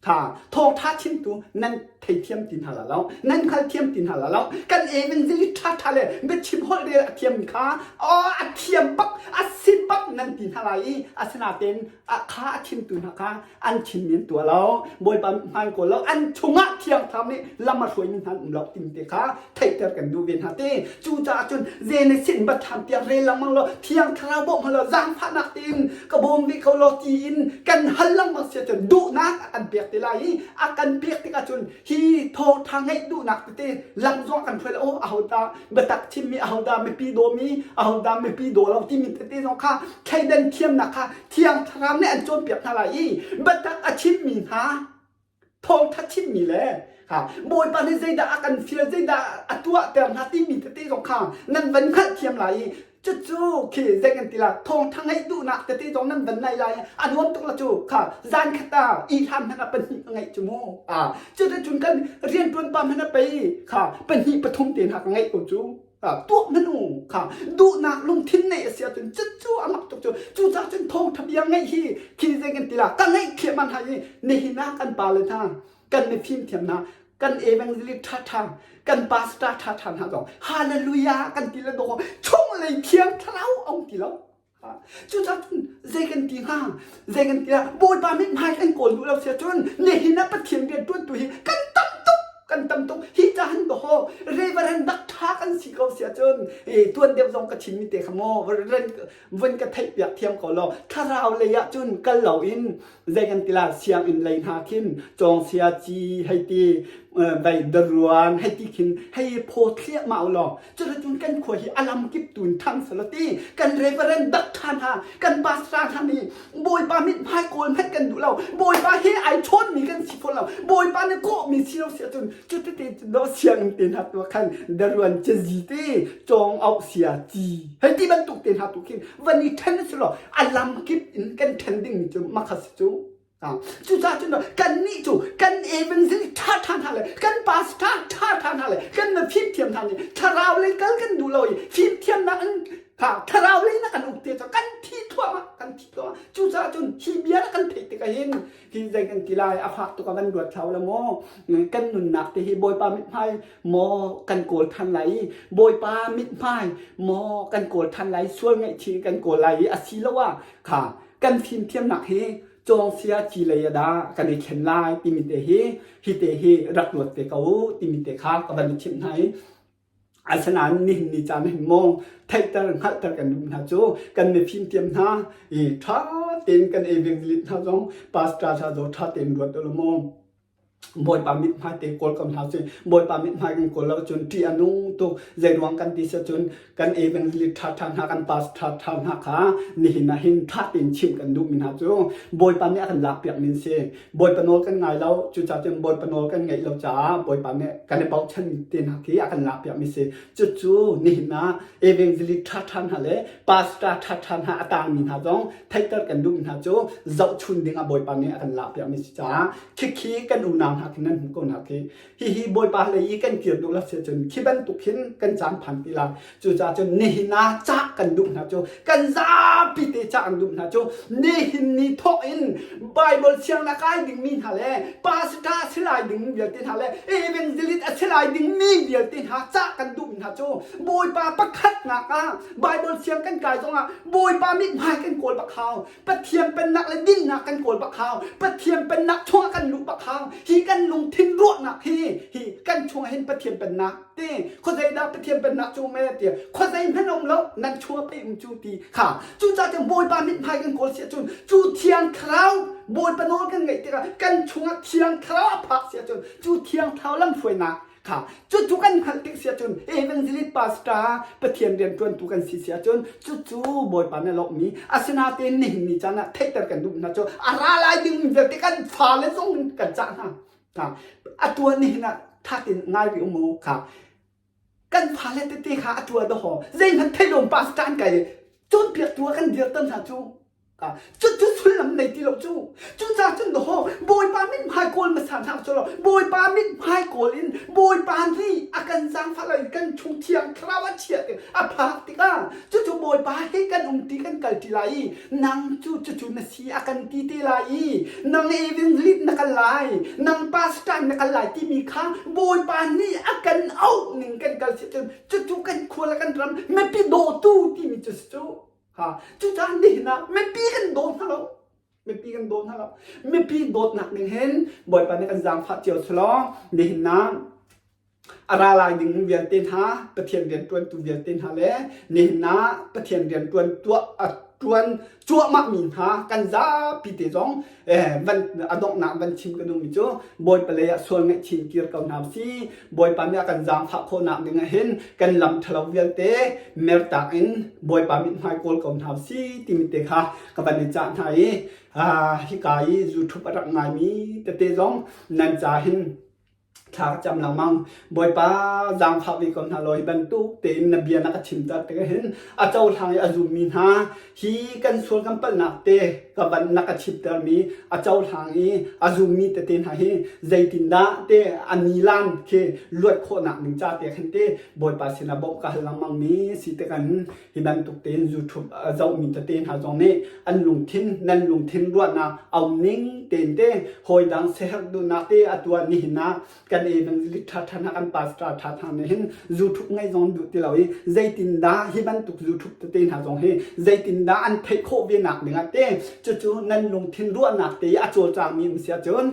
kha thawngṭha chimtu nan theithiam ti hna la lo nan hngalthiam ti hna la lo kan evangelist ṭhaṭha le biachim holh rel a thiam kha aw a thiam bak a si bak nan ti hna lai i asinain a kha a chimtu hna kha an chimmi an tuah lo bawipa hmaan kawl lo an chungah thiang thlarau nih lam a hruaimi hna an um lo timi te kha theihter kan duh ve hna te cucaah cun Genesis biathlam tiang rel lengmang law thiang thlarau bawmh law zaangfahnak tein ka bawm ve ko law tiin kan hal lengmang si ahcun duhnak a kan pek te lai i a kan pek tikah cun hi thawngtha ngeih duhnak tete lam zong kan hruai oh ahodah biatak chimmi ahodah mipi dawmi ahodah mipi daw lo timi tete zong kha thleidan thiamnak kha thiang thlarau nih an cawnpiak hna lai i biatak a chimmi hna thawngtha chimmi le ha Bawipa nih zeidah a kan fial zeidah a tuahter hna timi tete zong kha nan van hngalh thiam lai i cucu khi zei kan ti la thawngtha ngeih duhnak tete zong nan van nei lai a nuam tuk la cu kha zan khat ah i hlan hmanh ah pahnih ka ngeih cu mu a cuticun kan riantuan pa hmanh a pei kha pahnih pathum te hna ka ngeih ko cu tuah hmanh u kha duhnak lungthin neih a si ahcun cucu a mak tuk cu cucaah cun thawngtha bia ngeih hi khi zei kan ti la ka ngeih thliahmah hna i nihin ah kan pale hna kan mifim thiam hna kan evangelist ṭhaṭha kan pastor ṭhaṭha hna zong hallelujah kan ti le dawh chunglei thiang thlarau a um ti lo Cucaah cun zei kan ti hnga? Zei kan ti ah Bawipa mithmai kan kawl duh lo si ahcun nihin ah Pathian rian ṭuantu hi kan tam tuk kan tam tuk hi ca han dawh Reverend dak ṭha kan si ko si ahcun tuan deuh zong ka chimmi te kha maw vun ka theih piak thiam ko law thlarau lei ah cun kal loin zei kan ti la sianginn lei hna khin cawngsia ci hei ti vai daruan hei ti khin hei phaw thliahmah u law Cuticun kan khua hi a lamkip tu in ṭhang selaw ti kan reverend doctor hna kan pastor hna nih Bawipa mithmai kawl hmanh kan duh lo Bawipa he ai chawnmi kan si fawn lo Bawipa nih kawhmi si lo si ahcun cutete cun do sianginn te hna tu ah khan daruan cazi te cawng auh sia ci hei ti bantuk te hna tu khin van i ṭhen si law a lamkip in kan ṭhen dingmi cu makha si cu Cucaah cun kannih cu kan evangelist ṭhaṭha hna le kan pastor ṭhaṭha hna le kan na fimthiam hna nih thlarau lei kal kan duh lo i fimthiamnak in thlarau lei na kan uk te cu kan thi thluahmah kan thi thluahmah cucaah cun hi bia na kan theih tikah hin hi zei kan ti lai a fak tuk a van ruat thlau la maw kan nunnak te hi Bawipa mithmai maw kan kawl than lai i Bawipa mithmai maw kan kawl than lai sual ngaihchih kan kawl lai i a si lo ah kha kan fimthiamnak hi. Cawngsia ci lei ah dah kan i thlen lai timi te hi hi te hi rak ruat te ko u timi te kha ka van i chimh hna i asinain nihin ni caan hin maw theihter hngalhter kan duh hna cu kan mifim tiam hna i ṭha tein kan evangelist hna zong pastor hna zong ṭha tein ruat u law maw Bawipa mithmai te kawl ko hna sih. Bawipa mithmai kan kawl lo cun ṭih a nung tuk. Zeiruang kan ti si cun kan evangelist ṭhaṭha hna kan pastor ṭhaṭha hna kha nihin ah hin ṭha tein chimh kan duhmi hna cu Bawipa nih a kan lakpiak mi an si. Bawipa nawl kan ngai lo. Cucaah cun Bawipa nawl kan ngaih lo caah Bawipa nih kan i bochan te hna khi a kan lakpiak mi si. Cucu nihin ah evangelist ṭhaṭha hna le pastor ṭhaṭha hna a tangmi hna zong theihter kan duhmi hna cu zohchun ding ah Bawipa nih a kan lakpiak mi si caah Khikhi kan unau hna khi nan hmuh ko hna khi. Hihi Bawipa lei i kan kir duh lo si cun khi bantuk hin kan caan phan ti lai. Cucaah cun nihin ah cah kan duh hna cu kan zapi te cah kan duh hna cu nihin ni thawk in Bible siang na kai dingmi hna le pastor a si lai ding vialte hna le evangelist a si lai dingmi vialte hna cah kan duh hna cu Bawipa pakhatnak ah Bible siang kan kai zongah Bawipa mithmai kan kawl bak hau. Pathian pennak le dinnak kan kawl bak hau. Pathian pennak chungah kan luh bak hau. Hi kan lungthin ruahnak hi hi kan chungah hin Pathian pennak te khuazei dah Pathian pennak cu me ti khuazei hmanh um lo nan chungah pei um cu ti kha cucaah cun Bawipa mithmai kan kawl si ahcun cu thiang thlarau Bawipa nawl kan ngaih tikah kan chungah thiang thlarau a phak si ahcun cu thiang thlarau lamhruainak Kha cucu kan hngalh tik si ahcun evangelist pastor Pathian rianṭuantu kan si si ahcun cucu Bawipa nih a lawmhmi asinain nihin ni caan ah theihter kan duh hna cu a ra lai ding vialte kan fale zong in kan cah hna. Kha atu ah nihin ah ṭha tein ngai rih u mu kha kan fale tete kha atu ah dahawng zeihmanh theih lo pastor an kai cawnpiaktu ah kan dirter hna cu Cucu sullam nei ti lo cu. Cucaah cun dawh Bawipa mithmai kawl hmasa hna cu lo Bawipa mithmai kawl in Bawipa nih a kan zaangfah lo in kan chung thiang thlarau a chiah tik a phak tikah cucu Bawipa he kan um ti kan kal ti lai i nang cu cucu na si a kan ti te lai i nang evangelist na kal lai nang pastor na kal lai timi kha Bawipa nih a kan auh ning kan kal si cun cucu kan khua le kan ram mipi dawtu timi cu si cu. Ha cucaah nihin ah mipi kan daw hna lo. Mipi kan daw hna lo. Mipi dawtnak ning hin Bawipa nih kan zaangfah cio selaw nihin ah a ra lai ding vialte hna Pathian rianṭuantu vialte hna le nihin ah Pathian rianṭuan tuah a ṭuan cuahmah mi hna kan zapi te zong van a donghnak van chim ka duhmi cu Bawipa lei ah sual ngaihchin kir ko hna si Bawipa nih a kan zaangfah khawhnak ding ah hin kan lam ṭhalo vialte mertak in Bawipa mithmai kawl ko hna si timi te kha ka van i cah hna i hika i YouTube a rak ngaimi tete zong nan ca hin thla ka cam lengmang. Bawipa zaangfah ve ko hna law hi bantuk tein na bia na ka chimter tikah hin a cohlang i a zummi hna hi kan sual kan palhnak te ka van na ka chimtermi a cohlang i a zummi tete hna hi zeitindah te a nilan khi luat khawhnak ding ca te khan te Bawipa sinah bawmh ka hal lengmang mi si te kan hi bantuk tein YouTube a zohmi tete hna zong nih an lungthin nan lungthin ruahnak aum ning tein te hawi dang seherh duhnak te a tuah nihin ah kan evangelist ṭhaṭha hna kan pastor ṭhaṭha nih hin YouTube ngaih zong duh ti lo i zeitindah hi bantuk YouTube tete hna zong hi zeitindah an theih khawh ve nak ding ah te cucu nan lungthin ruahnak te i a cawlcangmi um si ahcun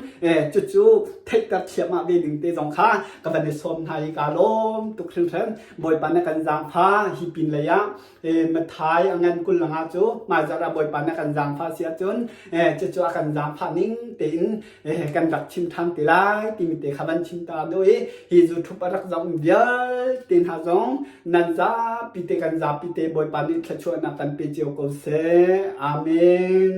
cucu theihter thiam ah ve ding te zong kha ka van i sawm hna i kaa lawm tuk hringhran Bawipa na kan zaangfah hi pin lei ah Mathai a ngan 20 langa cu hmaizarh ah Bawipa na kan zaangfah si ahcun cucu a kan zaangfah ning tein kan rak chim ṭhan te lai timi te kha van chim ta do i hi YouTube a rak zoh vialte hna zong nan zapi te kan zapi te Bawipa nih thluachuahnak kan pe cio ko seh. Amen.